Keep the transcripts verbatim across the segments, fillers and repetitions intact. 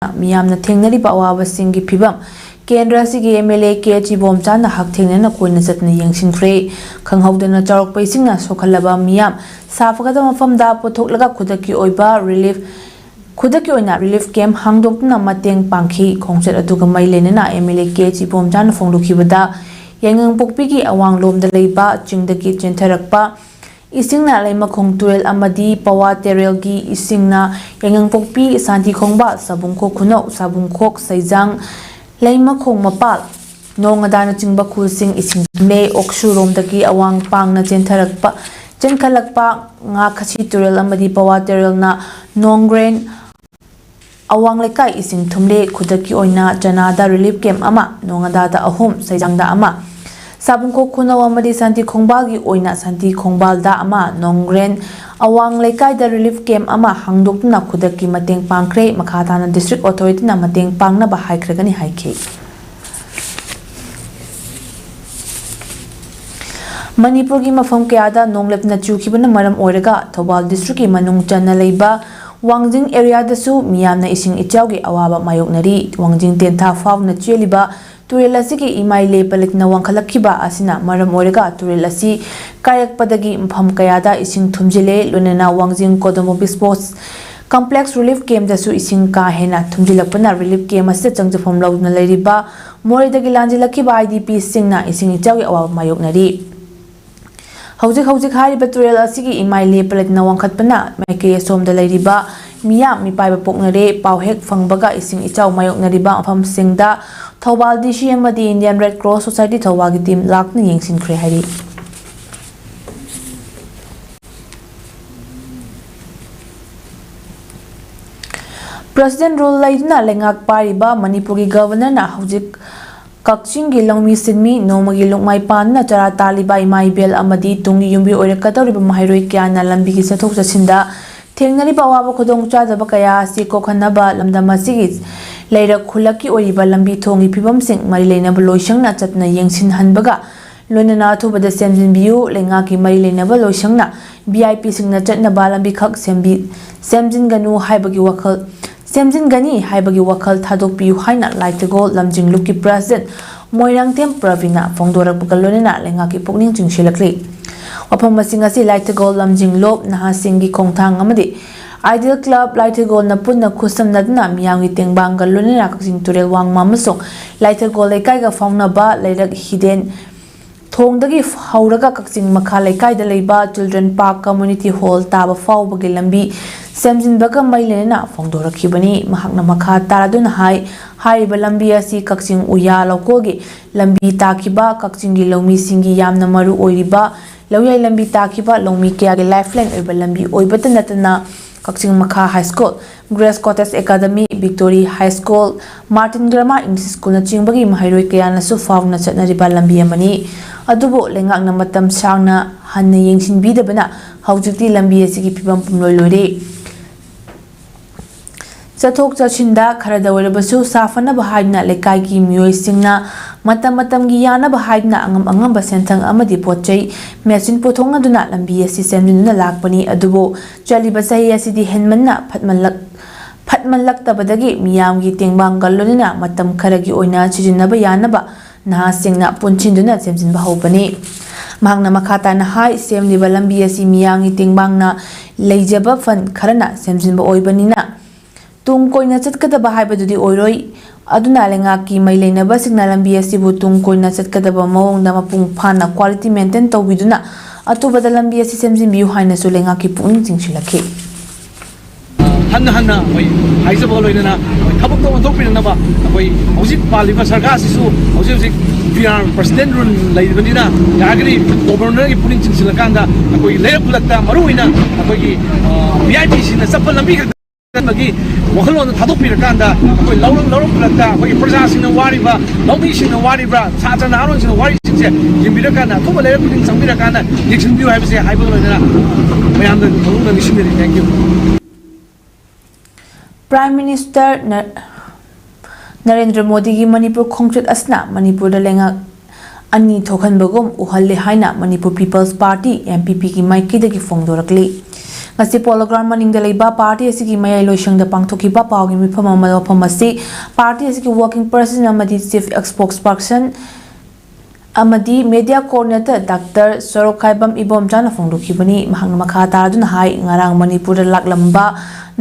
ꯃꯤꯌꯥꯝꯅ ꯊꯦꯡꯅꯔꯤꯕ ꯑꯋꯥꯕꯁꯤꯡꯒꯤ ꯐꯤꯕꯝ ꯀꯦꯟꯗ꯭ꯔ ꯑꯁꯤꯒꯤ MLA ꯀꯦ ꯑꯦꯆ ꯏꯕꯣꯝꯆꯥꯅ ꯍꯛꯊꯦꯡꯅꯅ ꯀꯣꯏꯅ ꯆꯠꯇꯨꯅ ꯌꯦꯡꯁꯤꯟꯈ꯭ꯔꯦ꯫ ꯈꯪꯍꯧꯗꯅ ꯆꯥꯎꯔꯛꯄ ꯏꯁꯤꯡꯅ ꯁꯣꯛꯍꯜꯂꯕ ꯃꯤꯌꯥꯝ ꯁꯥꯐꯒꯗꯕ ꯃꯐꯝꯗ ꯄꯨꯊꯣꯛꯂꯒ ꯈꯨꯗꯛꯀꯤ ꯑꯣꯏꯕ ꯔꯤꯂꯤꯐ ꯈꯨꯗꯛꯀꯤ ꯑꯣꯏꯅ ꯔꯤꯂꯤꯐ ꯀꯦꯝꯞ ꯍꯥꯡꯗꯣꯛꯇꯨꯅ ꯃꯇꯦꯡ ꯄꯥꯡꯈꯤ꯫ ꯈꯣꯡꯆꯠ ꯑꯗꯨꯒ ꯃꯔꯤ ꯂꯩꯅꯅ MLA ꯀꯦ ꯑꯦꯆ ꯏꯕꯣꯝꯆꯥꯅ ꯐꯣꯡꯗꯣꯛꯈꯤꯕꯗ, ꯌꯥꯏꯉꯪꯄꯣꯛꯄꯤꯒꯤ ꯑꯋꯥꯡꯂꯣꯝꯗ ꯂꯩꯕ ꯆꯤꯡꯗꯒꯤ ꯆꯦꯟꯊꯔꯛꯄ ꯏꯁꯤꯡꯅ ꯂꯩꯃꯈꯣꯡ ꯇꯨꯔꯦꯜ ꯑꯃꯗꯤ ꯄꯋꯥ ꯇꯦꯔꯦꯜꯒꯤ ꯏꯁꯤꯡꯅ ꯌꯥꯏꯉꯪꯄꯣꯛꯄꯤ, ꯁꯥꯟꯇꯤ ꯈꯣꯡꯕꯥꯜ, ꯁꯥꯕꯨꯡꯈꯣꯛ ꯈꯨꯅꯧ, ꯁꯥꯕꯨꯡꯈꯣꯛ, ꯁꯩꯖꯥꯡ, ꯂꯩꯃꯈꯣꯡ ꯃꯄꯥꯜ, ꯅꯣꯡꯉꯗꯥꯅꯆꯤꯡꯕ ꯈꯨꯜꯁꯤꯡ ꯏꯁꯤꯡ ꯊꯨꯝꯂꯦ꯫ ꯑꯣꯛꯁꯨꯔꯣꯝꯗꯒꯤ ꯑꯋꯥꯡ ꯄꯥꯡꯅ ꯆꯦꯟꯊꯔꯛꯄ, ꯆꯦꯟꯈꯠꯂꯛꯄ ꯉꯥꯈꯁꯤ ꯇꯨꯔꯦꯜ ꯑꯃꯗꯤ ꯄꯋꯥ ꯇꯦꯔꯦꯜꯅ ꯅꯣꯡꯒ꯭ꯔꯦꯟ ꯑꯋꯥꯡ ꯂꯩꯀꯥꯏ ꯏꯁꯤꯡ ꯊꯨꯝꯂꯦ꯫ ꯈꯨꯗꯛꯀꯤ ꯑꯣꯏꯅ ꯆꯅꯥꯗ ꯔꯤꯂꯤꯐ ꯀꯦꯝꯞ ꯑꯃ, ꯅꯣꯡꯉꯗꯥꯗ ꯑꯍꯨꯝ, ꯁꯩꯖꯥꯡꯗ ꯑꯃ, ꯁꯥꯕꯨꯡꯈꯣꯛ ꯈꯨꯅꯧ ꯑꯃꯗꯤ ꯁꯥꯟꯇꯤ ꯈꯣꯡꯕꯥꯜꯒꯤ ꯑꯣꯏꯅ ꯁꯥꯟꯇꯤ ꯈꯣꯡꯕꯥꯜꯗ ꯑꯃ, ꯅꯣꯡꯒ꯭ꯔꯦꯟ ꯑꯋꯥꯡ ꯂꯩꯀꯥꯏꯗ ꯔꯤꯂꯤꯐ ꯀꯦꯝꯞ ꯑꯃ ꯍꯥꯡꯗꯣꯛꯇꯨꯅ ꯈꯨꯗꯛꯀꯤ ꯃꯇꯦꯡ ꯄꯥꯡꯈ꯭ꯔꯦ꯫ ꯃꯈꯥ ꯇꯥꯅ ꯗꯤꯁꯇ꯭ꯔꯤꯛ ꯑꯣꯊꯣꯔꯤꯇꯤꯅ ꯃꯇꯦꯡ ꯄꯥꯡꯅꯕ ꯍꯥꯏꯈ꯭ꯔꯒꯅꯤ ꯍꯥꯏꯈꯤ꯫ ꯃꯅꯤꯄꯨꯔꯒꯤ ꯃꯐꯝ ꯀꯌꯥꯗ ꯅꯣꯡ ꯂꯦꯞꯇꯅ ꯆꯨꯈꯤꯕꯅ ꯃꯔꯝ ꯑꯣꯏꯔꯒ ꯊꯧꯕꯥꯜ ꯗꯤꯁꯇ꯭ꯔꯤꯛꯀꯤ ꯃꯅꯨꯡ ꯆꯟꯅ ꯂꯩꯕ ꯋꯥꯡꯖꯤꯡ ꯑꯦꯔꯤꯌꯥꯗꯁꯨ ꯃꯤꯌꯥꯝꯅ ꯏꯁꯤꯡ ꯏꯆꯥꯎꯒꯤ ꯑꯋꯥꯕ ꯃꯥꯌꯣꯛꯅꯔꯤ꯫ ꯋꯥꯡꯖꯤꯡ ꯇꯦꯟꯊꯥ ꯐꯥꯎꯅ ꯆꯦꯜꯂꯤꯕ ꯇꯨꯔꯦꯜ ꯑꯁꯤꯒꯤ ꯏꯃꯥꯏ ꯂꯦꯞꯄ ꯂꯩꯇꯅ ꯋꯥꯡꯈꯠꯂꯛꯈꯤꯕ ꯑꯁꯤꯅ ꯃꯔꯝ ꯑꯣꯏꯔꯒ ꯇꯨꯔꯦꯜ ꯑꯁꯤ ꯀꯥꯏꯔꯛꯄꯗꯒꯤ ꯃꯐꯝ ꯀꯌꯥꯗ ꯏꯁꯤꯡ ꯊꯨꯝꯖꯤꯜꯂꯦ꯫ ꯂꯣꯏꯅꯅ ꯋꯥꯡꯖꯤꯡ ꯀꯣꯗꯣꯃꯣꯕꯤ ꯁ꯭ꯄꯣꯔꯠꯁ ꯀꯝꯄ꯭ꯂꯦꯛꯁ ꯔꯤꯂꯤꯐ ꯀꯦꯝꯞꯇꯁꯨ ꯏꯁꯤꯡ ꯀꯥ ꯍꯦꯟꯅ ꯊꯨꯝꯖꯤꯜꯂꯛꯄꯅ ꯔꯤꯂꯤꯐ ꯀꯦꯝꯞ ꯑꯁꯤꯗ ꯆꯪꯖꯐꯝ ꯂꯧꯗꯨꯅ ꯂꯩꯔꯤꯕ ꯃꯣꯔꯦꯗꯒꯤ ꯂꯥꯟꯖꯦꯜꯂꯛꯈꯤꯕ IDPꯁꯤꯡꯅ ꯏꯁꯤꯡ ꯏꯆꯥꯎꯒꯤ ꯑꯋꯥꯕ ꯃꯥꯌꯣꯛꯅꯔꯤ꯫ ꯍꯧꯖꯤꯛ ꯍꯧꯖꯤꯛ ꯍꯥꯏꯔꯤꯕ ꯇꯨꯔꯦꯜ ꯑꯁꯤꯒꯤ ꯏꯃꯥꯏ ꯂꯦꯞꯄ ꯂꯩꯇꯅ ꯋꯥꯡꯈꯠꯄꯅ ꯃꯥꯏꯀꯩ ꯑꯁꯣꯝꯗ ꯂꯩꯔꯤꯕ ꯃꯤꯌꯥꯝ ꯃꯤꯄꯥꯏꯕ ꯄꯣꯛꯅꯔꯦ꯫ ꯄꯥꯎ ꯍꯦꯛ ꯐꯪꯕꯒ ꯏꯁꯤꯡ ꯏꯆꯥꯎ ꯃꯥꯌꯣꯛꯅꯔꯤꯕ ꯃꯐꯝꯁꯤꯡꯗ ꯊꯧꯕꯥꯜ DC ꯑꯃꯗꯤ Indian Red Cross Society ꯊꯧꯕꯥꯜꯒꯤ ꯇꯤꯝ ꯂꯥꯛꯇꯨꯅ ꯌꯦꯡꯁꯤꯟꯈ꯭ꯔꯦ ꯍꯥꯏꯔꯤ꯫ ꯄ꯭ꯔꯁꯤꯗꯦꯟ ꯔꯨꯜ ꯂꯩꯗꯨꯅ ꯂꯩꯉꯥꯛ ꯄꯥꯏꯔꯤꯕ ꯃꯅꯤꯄꯨꯔꯒꯤ ꯒꯕꯔꯅꯔꯅ ꯍꯧꯖꯤꯛ ꯀꯛꯆꯤꯡꯒꯤ ꯂꯧꯃꯤ ꯁꯤꯟꯃꯤ, ꯅꯣꯡꯃꯒꯤ ꯂꯨꯞꯃꯥꯏ ꯄꯥꯟꯗꯨꯅ ꯆꯔꯥ ꯇꯥꯜꯂꯤꯕ ꯏꯃꯥ ꯏꯕꯦꯜ ꯑꯃꯗꯤ ꯇꯨꯡꯒꯤ ꯌꯨꯝꯕꯤ ꯑꯣꯏꯔꯛꯀꯗꯧꯔꯤꯕ ꯃꯍꯩꯔꯣꯏ ꯀꯌꯥꯅ ꯂꯝꯕꯤꯒꯤ ꯆꯠꯊꯣꯛ ꯆꯠꯁꯤꯟꯗ ꯊꯦꯡꯅꯔꯤꯕ ꯑꯋꯥꯕ ꯈꯨꯗꯣꯡꯆꯥꯗꯕ ꯀꯌꯥ ꯑꯁꯤ ꯀꯣꯛꯍꯟꯅꯕ ꯂꯝꯗꯝ ꯑꯁꯤꯒꯤ ꯂꯩꯔꯛ ꯈꯨꯜꯂꯛꯀꯤ ꯑꯣꯏꯔꯤꯕ ꯂꯝꯕꯤ ꯊꯣꯡꯒꯤ ꯐꯤꯕꯝꯁꯤꯡ ꯃꯔꯤ ꯂꯩꯅꯕ ꯂꯣꯏꯁꯪꯅ ꯆꯠꯇꯨꯅ ꯌꯦꯡꯁꯤꯟꯍꯟꯕꯒ ꯂꯣꯏꯅꯅ ꯑꯊꯨꯕꯗ ꯁꯦꯝꯖꯤꯟꯕꯤꯌꯨ꯫ ꯂꯩꯉꯥꯛꯀꯤ ꯃꯔꯤ ꯂꯩꯅꯕ ꯂꯣꯏꯁꯪꯅ VIPꯁꯤꯡꯅ ꯆꯠꯅꯕ ꯂꯝꯕꯤꯈꯛ ꯁꯦꯝꯕꯤ-, ꯁꯦꯝꯖꯤꯟꯒꯅꯨ ꯍꯥꯏꯕꯒꯤ ꯋꯥꯈꯜ ꯁꯦꯝꯖꯤꯟꯒꯅꯤ ꯍꯥꯏꯕꯒꯤ ꯋꯥꯈꯜ ꯊꯥꯗꯣꯛꯄꯤꯌꯨ ꯍꯥꯏꯅ ꯂꯥꯏꯊꯒꯣꯜ ꯂꯝꯖꯤꯡ ꯂꯨꯞꯀꯤ ꯄ꯭ꯔꯁꯤꯗꯦꯟꯠ ꯃꯣꯏꯔꯥꯡꯊꯦꯝ ꯄ꯭ꯔꯕꯤꯟꯅ ꯐꯣꯡꯗꯣꯔꯛꯄꯒ ꯂꯣꯏꯅꯅ ꯂꯩꯉꯥꯛꯀꯤ ꯄꯨꯛꯅꯤꯡ ꯆꯤꯡꯁꯤꯜꯂꯛꯂꯤ꯫ ꯋꯥꯐꯝ ꯑꯁꯤꯡ ꯑꯁꯤ ꯂꯥꯏꯊꯒꯣꯜ ꯂꯝꯖꯤꯡ ꯂꯨꯞ, ꯅꯍꯥꯁꯤꯡꯒꯤ ꯈꯣꯡꯊꯥꯡ ꯑꯃꯗꯤ Ideal Club ꯂꯥꯏꯊꯒꯣꯜꯅ ꯄꯨꯟꯅ ꯈꯨꯠꯁꯝꯅꯗꯨꯅ ꯃꯤꯌꯥꯝꯒꯤ ꯇꯦꯡꯕꯥꯡꯒ ꯂꯣꯏꯅꯅ ꯀꯛꯆꯤꯡ ꯇꯨꯔꯦꯜ ꯋꯥꯡꯃ ꯑꯃꯁꯨꯡ ꯂꯥꯏꯊꯒꯣꯜ ꯂꯩꯀꯥꯏꯒ ꯐꯥꯎꯅꯕ ꯂꯩꯔꯛ ꯍꯤꯗꯦꯟ ꯊꯣꯡꯗꯒꯤ ꯍꯧꯔꯒ ꯀꯛꯆꯤꯡ ꯃꯈꯥ ꯂꯩꯀꯥꯏꯗ ꯂꯩꯕ Children Park Community Hall ꯇꯥꯕ ꯐꯥꯎꯕꯒꯤ ꯂꯝꯕꯤ ꯁꯦꯝꯖꯤꯟꯕꯒ ꯃꯔꯤ ꯂꯩꯅꯅ ꯐꯣꯡꯗꯣꯔꯛꯈꯤꯕꯅꯤ꯫ ꯃꯍꯥꯛꯅ ꯃꯈꯥ ꯇꯥꯔꯗꯨꯅ ꯍꯥꯏ, ꯍꯥꯏꯔꯤꯕ ꯂꯝꯕꯤ ꯑꯁꯤ ꯀꯛꯆꯤꯡ ꯎꯌꯥ ꯂꯧꯀꯣꯜꯒꯤ ꯂꯝꯕꯤ ꯇꯥꯈꯤꯕ, ꯀꯛꯆꯤꯡꯒꯤ ꯂꯧꯃꯤꯁꯤꯡꯒꯤ ꯌꯥꯝꯅ ꯃꯔꯨ ꯑꯣꯏꯔꯤꯕ ꯂꯧꯌꯥꯏ ꯂꯝꯕꯤ ꯇꯥꯈꯤꯕ, ꯂꯧꯃꯤ ꯀꯌꯥꯒꯤ lifeline ꯑꯣꯏꯕ ꯂꯝꯕꯤ ꯑꯣꯏꯕꯇ ꯅꯠꯇꯅ, ꯀꯛꯆꯤꯡ ꯃꯈꯥ High School, Grace Cottage Academy, Victory High School, Martin Grammar English Schoolꯅꯆꯤꯡꯕꯒꯤ ꯃꯍꯩꯔꯣꯏ ꯀꯌꯥꯅꯁꯨ ꯐꯥꯎꯅ ꯆꯠꯅꯔꯤꯕ ꯂꯝꯕꯤ ꯑꯃꯅꯤ꯫ ꯑꯗꯨꯕꯨ ꯂꯩꯉꯥꯛꯅ ꯃꯇꯝ ꯁꯥꯡꯅ ꯍꯟꯅ ꯌꯦꯡꯁꯤꯟꯕꯤꯗꯕꯅ ꯍꯧꯖꯤꯛꯇꯤ ꯂꯝꯕꯤ ꯑꯁꯤꯒꯤ ꯐꯤꯕꯝ ꯄꯨꯝꯂꯣꯏ ꯂꯣꯏꯔꯦ꯫ ꯆꯠꯊꯣꯛ ꯆꯠꯁꯤꯟꯗ ꯈꯔꯗ ꯑꯣꯏꯔꯕꯁꯨ ꯁꯥꯐꯅꯕ ꯍꯥꯏꯗꯨꯅ ꯂꯩꯀꯥꯏꯒꯤ ꯃꯤꯑꯣꯏꯁꯤꯡꯅ ꯃꯇꯝ ꯃꯇꯝꯒꯤ ꯌꯥꯅꯕ ꯍꯥꯏꯗꯨꯅ ꯑꯉꯝ ꯑꯉꯝꯕ ꯁꯦꯟꯊꯪ ꯑꯃꯗꯤ ꯄꯣꯠ ꯆꯩ ꯃꯦꯆꯤꯟ ꯄꯨꯊꯣꯛꯅꯗꯨꯅ ꯂꯝꯕꯤ ꯑꯁꯤ ꯁꯦꯝꯖꯤꯟꯗꯨꯅ ꯂꯥꯛꯄꯅꯤ꯫ ꯑꯗꯨꯕꯨ ꯆꯠꯂꯤꯕ ꯆꯍꯤ ꯑꯁꯤꯗꯤ ꯍꯦꯟꯃꯟꯅ ꯐꯠꯃꯜꯂꯛ-, ꯐꯠꯃꯜꯂꯛꯇꯕꯗꯒꯤ ꯃꯤꯌꯥꯝꯒꯤ ꯇꯦꯡꯕꯥꯡꯒ ꯂꯣꯏꯅꯅ ꯃꯇꯝ ꯈꯔꯒꯤ ꯑꯣꯏꯅ ꯁꯤꯖꯤꯟꯅꯕ ꯌꯥꯅꯕ ꯅꯍꯥꯁꯤꯡꯅ ꯄꯨꯟꯁꯤꯟꯗꯨꯅ ꯁꯦꯝꯖꯤꯟꯕ ꯍꯧꯕꯅꯤ꯫ ꯃꯍꯥꯛꯅ ꯃꯈꯥ ꯇꯥꯅ ꯍꯥꯏ, ꯁꯦꯝꯂꯤꯕ ꯂꯝꯕꯤ ꯑꯁꯤ ꯃꯤꯌꯥꯝꯒꯤ ꯇꯦꯡꯕꯥꯡꯅ ꯂꯩꯖꯕ fund ꯈꯔꯅ ꯁꯦꯝꯖꯤꯟꯕ ꯑꯣꯏꯕꯅꯤꯅ, ꯇꯨꯡ ꯀꯣꯏꯅ ꯆꯠꯀꯗꯕ ꯍꯥꯏꯕꯗꯨꯗꯤ ꯑꯣꯏꯔꯣꯏ꯫ ꯑꯗꯨꯅ ꯂꯩꯉꯥꯛꯀꯤ ꯃꯔꯤ ꯂꯩꯅꯕꯁꯤꯡꯅ ꯂꯝꯕꯤ ꯑꯁꯤꯕꯨ ꯇꯨꯡ ꯀꯣꯏꯅ ꯆꯠꯀꯗꯕ ꯃꯑꯣꯡꯗ ꯃꯄꯨꯡ ꯐꯥꯅ quality maintain ꯇꯧꯕꯤꯗꯨꯅ ꯑꯊꯨꯕꯗ ꯂꯝꯕꯤ ꯑꯁꯤ ꯁꯦꯝꯖꯤꯟꯕꯤꯌꯨ ꯍꯥꯏꯅꯁꯨ ꯂꯩꯉꯥꯛꯀꯤ ꯄꯨꯛꯅꯤꯡ ꯆꯤꯡꯁꯤꯜꯂꯛꯈꯤ꯫ ꯍꯟꯅ ꯍꯟꯅ ꯑꯩꯈꯣꯏ ꯍꯥꯏꯖꯕ ꯂꯣꯏꯅꯅ ꯑꯩꯈꯣꯏ ꯊꯕꯛꯇ ꯑꯣꯟꯊꯣꯛꯄꯤꯔꯛꯅꯕ ꯑꯩꯈꯣꯏ ꯍꯧꯖꯤꯛ ꯄꯥꯜꯂꯤꯕ ꯁꯔꯀꯥꯔꯁꯤꯁꯨ ꯍꯧꯖꯤꯛ ꯍꯧꯖꯤꯛ ꯄꯤ ꯑꯥꯔ ꯄ꯭ꯔꯁꯤꯗꯦꯟ ꯔꯨꯜ ꯂꯩꯔꯤꯕꯅꯤꯅ, ꯌꯥꯔꯒꯗꯤ ꯒꯣꯕꯔꯅꯔꯒꯤ ꯄꯨꯛꯅꯤꯡ ꯆꯤꯡꯁꯤꯜꯂꯀꯥꯟꯗ ꯑꯩꯈꯣꯏꯒꯤ ꯂꯩꯔꯛ ꯈꯨꯜꯂꯛꯇ ꯃꯔꯨꯑꯣꯏꯅ ꯑꯩꯈꯣꯏꯒꯤ ꯚꯤ ꯑꯥꯏ ꯄꯤꯁꯤꯡꯅ ꯆꯠꯄ ꯂꯝꯕꯤ ꯈꯛꯇꯒꯤ ꯋꯥꯈꯜꯂꯣꯟꯗꯣ ꯊꯥꯗꯣꯛꯄꯤꯔꯀꯥꯟꯗ ꯑꯩꯈꯣꯏ ꯂꯧꯔꯛ ꯂꯧꯔꯛ ꯈꯨꯜꯂꯛꯇ ꯑꯩꯈꯣꯏꯒꯤ ꯄ꯭ꯔꯖꯥꯁꯤꯡꯅ ꯋꯥꯔꯤꯕ, ꯂꯧꯃꯤꯁꯤꯡꯅ ꯋꯥꯔꯤꯕ꯭ꯔꯥ, ꯁꯥꯇ꯭ꯔ ꯅꯍꯥꯔꯣꯜꯁꯤꯡꯅ ꯋꯥꯔꯤꯁꯤꯡꯁꯦ ꯌꯦꯡꯕꯤꯔꯀꯥꯟꯗ ꯑꯊꯨꯕ ꯂꯩꯔꯛ ꯈꯨꯗꯤꯡ ꯆꯪꯕꯤꯔꯀꯥꯟꯗ ꯌꯦꯡꯁꯤꯟꯕꯤꯌꯨ ꯍꯥꯏꯕꯁꯦ ꯍꯥꯏꯕꯒ ꯂꯣꯏꯅꯅ ꯃꯌꯥꯝꯗ ꯃꯅꯨꯡꯗ ꯅꯤꯡꯁꯤꯡꯖꯔꯤ꯫ Thank you. Prime Minister ꯅ-, ꯅꯔꯦꯟꯗ꯭ꯔ ꯃꯣꯗꯤꯒꯤ ꯃꯅꯤꯄꯨꯔ ꯈꯣꯡꯆꯠ ꯑꯁꯤꯅ ꯃꯅꯤꯄꯨꯔꯗ ꯂꯩꯉꯥꯛ ꯑꯅꯤ ꯊꯣꯛꯍꯟꯕꯒꯨꯝ ꯎꯍꯜꯂꯦ ꯍꯥꯏꯅ Manipur People's Party, M P Pꯒꯤ ꯃꯥꯏꯀꯩꯗꯒꯤ ꯐꯣꯡꯗꯣꯔꯛꯂꯤ꯫ ꯉꯁꯤ ꯄꯣꯂꯣ ꯒ꯭ꯔꯥꯎꯟ ꯃꯅꯤꯡꯗ ꯂꯩꯕ ꯄꯥꯔꯇꯤ ꯑꯁꯤꯒꯤ ꯃꯌꯥꯏ ꯂꯣꯏꯁꯪꯗ ꯄꯥꯡꯊꯣꯛꯈꯤꯕ ꯄꯥꯎꯒꯤ ꯃꯤꯐꯝ ꯑꯃꯗ ꯋꯥꯐꯝ ꯑꯁꯤ ꯄꯥꯔꯇꯤ ꯑꯁꯤꯒꯤ ꯋꯥꯔꯀꯤꯡ ꯄ꯭ꯔꯦꯁꯤꯗꯦꯟ ꯑꯃꯗꯤ ꯆꯤꯐ ꯁ꯭ꯄꯣꯛꯁ ꯄꯔꯁꯟ ꯑꯃꯗꯤ ꯃꯦꯗꯤꯌꯥ ꯀꯣꯑꯣꯔꯗꯤꯅꯦꯇꯔ ꯗꯥꯛꯇꯔ ꯁꯣꯔꯣꯛꯈꯥꯏꯕꯝ ꯏꯕꯣꯝꯆꯥꯅ ꯐꯣꯡꯗꯣꯛꯈꯤꯕꯅꯤ꯫ ꯃꯍꯥꯛꯅ ꯃꯈꯥ ꯇꯥꯗꯨꯅ ꯍꯥꯏ, ꯉꯔꯥꯡ ꯃꯅꯤꯄꯨꯔꯗ ꯂꯥꯛꯂꯝꯕ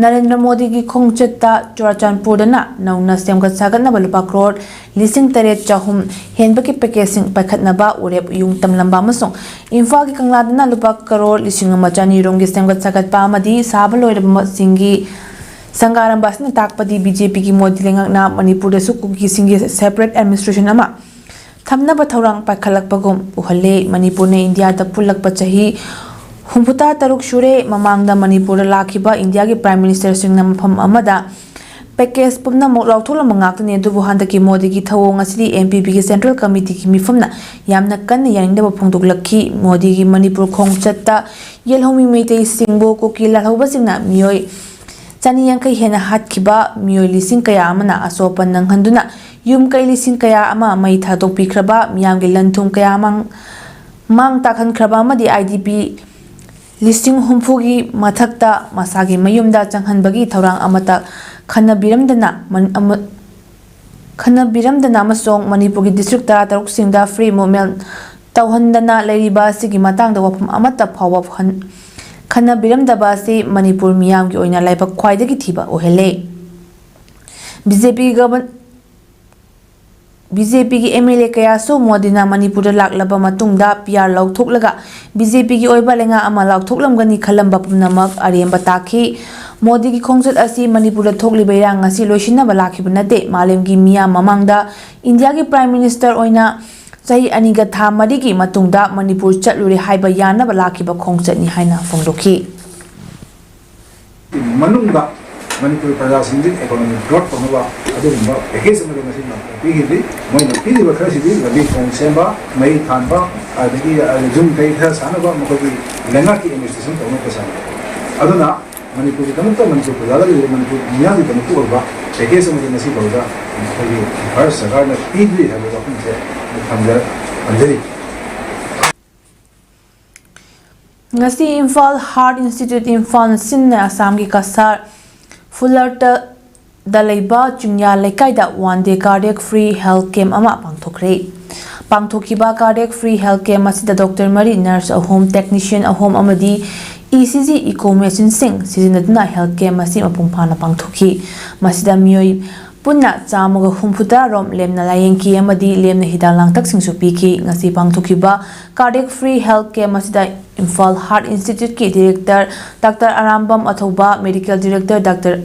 ꯅꯔꯦꯟꯗ꯭ꯔ ꯃꯣꯗꯤꯒꯤ ꯈꯣꯡꯆꯠꯇ ꯆꯨꯔꯥꯆꯥꯟꯄꯨꯔꯗꯅ ꯅꯧꯅ ꯁꯦꯝꯒꯠ ꯁꯥꯒꯠꯅꯕ ꯂꯨꯄꯥ ꯀ꯭ꯔꯣꯔ ꯂꯤꯁꯤꯡ ꯇꯔꯦꯠ ꯆꯍꯨꯝ ꯍꯦꯟꯕꯒꯤ ꯄꯦꯀꯦꯖꯁꯤꯡ ꯄꯥꯏꯈꯠꯅꯕ ꯎꯔꯦꯞ ꯌꯨꯡ ꯇꯝꯂꯝꯕ ꯑꯃꯁꯨꯡ ꯏꯝꯐꯥꯜꯒꯤ ꯀꯪꯂꯥꯗꯅ ꯂꯨꯄꯥ ꯀꯔꯣꯔ ꯂꯤꯁꯤꯡ ꯑꯃ ꯆꯅꯤ ꯔꯣꯝꯒꯤ ꯁꯦꯝꯒꯠ ꯁꯥꯒꯠꯄ ꯑꯃꯗꯤ ꯁꯥꯕ ꯂꯣꯏꯔꯕꯁꯤꯡꯒꯤ ꯁꯪꯒꯥꯔꯝꯕ ꯑꯁꯤꯅ ꯇꯥꯛꯄꯗꯤ ꯕꯤ ꯖꯦ ꯄꯤꯒꯤ ꯃꯣꯗꯤ ꯂꯩꯉꯥꯛꯅ ꯃꯅꯤꯄꯨꯔꯗꯁꯨ ꯀꯨꯀꯤꯁꯤꯡꯒꯤ ꯁꯦꯄꯔꯦꯠ ꯑꯦꯗꯃꯤꯅꯤꯁꯇ꯭ꯔꯦꯁꯟ ꯑꯃ ꯊꯝꯅꯕ ꯊꯧꯔꯥꯡ ꯄꯥꯏꯈꯠꯂꯛꯄꯒꯨꯝ ꯎꯍꯜꯂꯦ꯫ ꯃꯅꯤꯄꯨꯔꯅ ꯏꯟꯗꯤꯌꯥꯗ ꯄꯨꯜꯂꯛꯄ ꯆꯍꯤ ꯍꯨꯝꯐꯨꯇꯔꯥ ꯇꯔꯨꯛ ꯁꯨꯔꯦ꯫ ꯃꯃꯥꯡꯗ ꯃꯅꯤꯄꯨꯔꯗ ꯂꯥꯛꯈꯤꯕ ꯏꯟꯗꯤꯌꯥꯒꯤ ꯄ꯭ꯔꯥꯏꯝ ꯃꯤꯅꯤꯁꯇꯔꯁꯤꯡꯅ ꯃꯐꯝ ꯑꯃꯗ ꯄꯦꯀꯦꯖ ꯄꯨꯝꯅꯃꯛ ꯂꯥꯎꯊꯣꯛꯂꯝꯕ ꯉꯥꯛꯇꯅꯤ, ꯑꯗꯨꯕꯨ ꯍꯟꯗꯛꯀꯤ ꯃꯣꯗꯤꯒꯤ ꯊꯧꯑꯣꯡ ꯑꯁꯤꯗꯤ ꯑꯦꯝ ꯄꯤ ꯄꯤꯒꯤ ꯁꯦꯟꯇ꯭ꯔꯦꯜ ꯀꯃꯤꯇꯤꯒꯤ ꯃꯤꯐꯝꯅ ꯌꯥꯝꯅ ꯀꯟꯅ ꯌꯥꯅꯤꯡꯗꯕ ꯐꯣꯡꯗꯣꯛꯂꯛꯈꯤ꯫ ꯃꯣꯗꯤꯒꯤ ꯃꯅꯤꯄꯨꯔ ꯈꯣꯡꯆꯠꯇ ꯌꯦꯜꯍꯧꯃꯤ ꯃꯩꯇꯩꯁꯤꯡꯕꯨ ꯀꯨꯀꯤ ꯂꯥꯜꯍꯧꯕꯁꯤꯡꯅ ꯃꯤꯑꯣꯏ ꯆꯅꯤ ꯌꯥꯡꯈꯩ ꯍꯦꯟꯅ ꯍꯥꯠꯈꯤꯕ, ꯃꯤꯑꯣꯏ ꯂꯤꯁꯤꯡ ꯀꯌꯥ ꯑꯃꯅ ꯑꯁꯣꯛ ꯑꯄꯟ ꯅꯪꯍꯟꯗꯨꯅ ꯌꯨꯝ ꯀꯩ ꯂꯤꯁꯤꯡ ꯀꯌꯥ ꯑꯃ ꯃꯩ ꯊꯥꯗꯣꯛꯄꯤꯈ꯭ꯔꯕ, ꯃꯤꯌꯥꯝꯒꯤ ꯂꯟ ꯊꯨꯝ ꯀꯌꯥ ꯃꯥꯡ, ꯃꯥꯡ ꯇꯥꯛꯍꯟꯈ꯭ꯔꯕ ꯑꯃꯗꯤ ꯑꯥꯏ ꯗꯤ ꯄꯤ ꯂꯤꯁꯤꯡ ꯍꯨꯝꯐꯨꯒꯤ ꯃꯊꯛꯇ ꯃꯁꯥꯒꯤ ꯃꯌꯨꯝꯗ ꯆꯪꯍꯟꯕꯒꯤ ꯊꯧꯔꯥꯡ ꯑꯃꯠꯇ ꯈꯟꯅꯕꯤꯔꯝꯗꯅ ꯃꯟ-, ꯑꯃ-, ꯈꯟꯅꯕꯤꯔꯝꯗꯅ ꯑꯃꯁꯨꯡ ꯃꯅꯤꯄꯨꯔꯒꯤ ꯗꯤꯁꯇ꯭ꯔꯤꯛ ꯇꯔꯥꯇꯔꯨꯛꯁꯤꯡꯗ ꯐ꯭ꯔꯤ ꯃꯨꯚꯃꯦꯟ ꯇꯧꯍꯟꯗꯅ ꯂꯩꯔꯤꯕ ꯑꯁꯤꯒꯤ ꯃꯇꯥꯡꯗ ꯋꯥꯐꯝ ꯑꯃꯠꯇ ꯐꯥꯎꯕ ꯈꯟ-, ꯈꯟꯅꯕꯤꯔꯝꯗꯕ ꯑꯁꯤ ꯃꯅꯤꯄꯨꯔ ꯃꯤꯌꯥꯝꯒꯤ ꯑꯣꯏꯅ ꯂꯥꯏꯕꯛ ꯈ꯭ꯋꯥꯏꯗꯒꯤ ꯊꯤꯕ ꯑꯣꯏꯍꯜꯂꯦ꯫ ꯕꯤ ꯖꯦ ꯄꯤ ꯒꯕꯟ-, ꯕꯤ ꯖꯦ ꯄꯤꯒꯤ ꯑꯦꯝ ꯑꯦꯜ ꯑꯦ ꯀꯌꯥꯁꯨ ꯃꯣꯗꯤꯅ ꯃꯅꯤꯄꯨꯔꯗ ꯂꯥꯛꯂꯕ ꯃꯇꯨꯡꯗ ꯄꯤ ꯑꯥꯔ ꯂꯧꯊꯣꯛꯂꯒ ꯕꯤ ꯖꯦ ꯄꯤꯒꯤ ꯑꯣꯏꯕ ꯂꯩꯉꯥꯛ ꯑꯃ ꯂꯥꯎꯊꯣꯛꯂꯝꯒꯅꯤ ꯈꯜꯂꯝꯕ ꯄꯨꯝꯅꯃꯛ ꯑꯔꯦꯝꯕ ꯇꯥꯈꯤ꯫ ꯃꯣꯗꯤꯒꯤ ꯈꯣꯡꯆꯠ ꯑꯁꯤ ꯃꯅꯤꯄꯨꯔꯗ ꯊꯣꯛꯂꯤꯕ ꯏꯔꯥꯡ ꯑꯁꯤ ꯂꯣꯏꯁꯤꯟꯅꯕ ꯂꯥꯛꯈꯤꯕ ꯅꯠꯇꯦ꯫ ꯃꯥꯂꯦꯝꯒꯤ ꯃꯤꯌꯥꯝ ꯃꯃꯥꯡꯗ ꯏꯟꯗꯤꯌꯥꯒꯤ ꯄ꯭ꯔꯥꯏꯝ ꯃꯤꯅꯤꯁꯇꯔ ꯑꯣꯏꯅ ꯆꯍꯤ ꯑꯅꯤꯒ ꯊꯥ ꯃꯔꯤꯒꯤ ꯃꯇꯨꯡꯗ ꯃꯅꯤꯄꯨꯔ ꯆꯠꯂꯨꯔꯦ ꯍꯥꯏꯕ ꯌꯥꯅꯕ ꯂꯥꯛꯈꯤꯕ ꯈꯣꯡꯆꯠꯅꯤ ꯍꯥꯏꯅ ꯐꯣꯡꯗꯣꯛꯈꯤ꯫ ꯃꯅꯨꯡꯗ ꯃꯅꯤꯄꯨꯔ ꯄ꯭ꯔꯖꯥꯁꯤꯡꯒꯤ ꯏꯀꯣꯅꯣꯃꯤꯛ ꯒ꯭ꯔꯣꯠ ꯇꯧꯅꯕ ꯑꯗꯨꯒꯨꯝꯕ ꯄꯦꯀꯦꯖ ꯑꯃꯗꯤ ꯉꯁꯤ ꯃꯅꯤꯄꯨꯔ ꯄꯤꯈꯤꯕꯅꯤ꯫ ꯃꯣꯏꯅ ꯄꯤꯔꯤꯕ ꯈꯔꯁꯤꯗꯤ ꯂꯝꯕꯤ ꯊꯣꯡ ꯁꯦꯝꯕ, ꯃꯩ ꯊꯥꯟꯕ, ꯑꯗꯒꯤ ꯌꯨꯝ ꯀꯩ ꯈꯔ ꯁꯥꯅꯕ ꯃꯈꯣꯏꯒꯤ ꯂꯩꯉꯥꯛꯀꯤ ꯑꯦꯗꯃꯤꯅꯤꯁꯇ꯭ꯔꯦꯁꯟ ꯇꯧꯅꯕ ꯄꯩꯁꯥꯅꯤ꯫ ꯑꯗꯨꯅ ꯃꯅꯤꯄꯨꯔꯒꯤꯗꯃꯛꯇ, ꯃꯅꯤꯄꯨꯔ ꯄ꯭ꯔꯖꯥꯗ ꯂꯩꯔꯤꯕ ꯃꯅꯤꯄꯨꯔ ꯃꯤꯌꯥꯝꯒꯤꯗꯃꯛꯇ ꯑꯣꯏꯕ ꯄꯦꯀꯦꯖ ꯑꯃꯗꯤ ꯉꯁꯤ ꯐꯥꯎꯕꯗ ꯑꯩꯈꯣꯏꯒꯤ ꯚꯥꯔꯠ ꯁꯔꯀꯥꯔꯅ ꯄꯤꯗ꯭ꯔꯤ ꯍꯥꯏꯕ ꯋꯥꯐꯝꯁꯦ ꯊꯝꯖ-, ꯊꯝꯖꯔꯤ꯫ ꯉꯁꯤ ꯏꯝꯐꯥꯜ ꯍꯥꯔꯠ ꯏꯟꯁꯇꯤꯇ꯭ꯌꯨꯠ ꯏꯝꯐꯥꯜꯅ ꯁꯤꯟꯅ ꯑꯁꯥꯝꯒꯤ ꯀꯁꯥꯔ ꯐꯨꯂꯔꯇꯗ ꯂꯩꯕ ꯆꯤꯡꯌꯥ ꯂꯩꯀꯥꯏꯗ one day cardiac free health camp ꯑꯃ ꯄꯥꯡꯊꯣꯛꯈ꯭ꯔꯦ꯫ ꯄꯥꯡꯊꯣꯛꯈꯤꯕ ꯀꯥꯔꯗꯤꯌꯦꯛ ꯐ꯭ꯔꯤ ꯍꯦꯜꯊ ꯀꯦꯝꯞ ꯑꯁꯤꯗ ꯗꯣꯛꯇꯔ ꯃꯔꯤ, ꯅꯔꯁ ꯑꯍꯨꯝ, ꯇꯦꯛꯅꯤꯁꯤꯌꯟ ꯑꯍꯨꯝ ꯑꯃꯗꯤ ꯏ ꯁꯤ ꯖꯤ ꯏꯀꯣ ꯃꯦꯁꯤꯟꯁꯤꯡ ꯁꯤꯖꯤꯟꯅꯗꯨꯅ ꯍꯦꯜꯊ ꯀꯦꯝꯞ ꯑꯁꯤ ꯃꯄꯨꯡ ꯐꯥꯅ ꯄꯥꯡꯊꯣꯛꯈꯤ꯫ ꯃꯁꯤꯗ ꯃꯤꯑꯣꯏ ꯄꯨꯟꯅ ꯆꯥꯝꯃꯒ ꯍꯨꯝꯐꯨꯇꯔꯥ ꯔꯣꯝ ꯂꯦꯝꯅ ꯂꯥꯌꯦꯡꯈꯤ ꯑꯃꯗꯤ ꯂꯦꯝꯅ ꯍꯤꯗꯥꯛ ꯂꯥꯡꯊꯛꯁꯤꯡꯁꯨ ꯄꯤꯈꯤ꯫ ꯉꯁꯤ ꯄꯥꯡꯊꯣꯛꯈꯤꯕ ꯀꯥꯔꯗꯤꯌꯦꯛ ꯐ꯭ꯔꯤ ꯍꯦꯜꯊ ꯀꯦꯝꯞ ꯑꯁꯤꯗ ꯏꯝꯐꯥꯜ ꯍꯥꯔꯠ ꯏꯟꯁꯇꯤꯇ꯭ꯌꯨꯠꯀꯤ ꯗꯤꯔꯦꯛꯇꯔ ꯗꯥꯛꯇꯔ ꯑꯔꯥꯝꯕꯝ ꯑꯊꯧꯕ, medical director doctor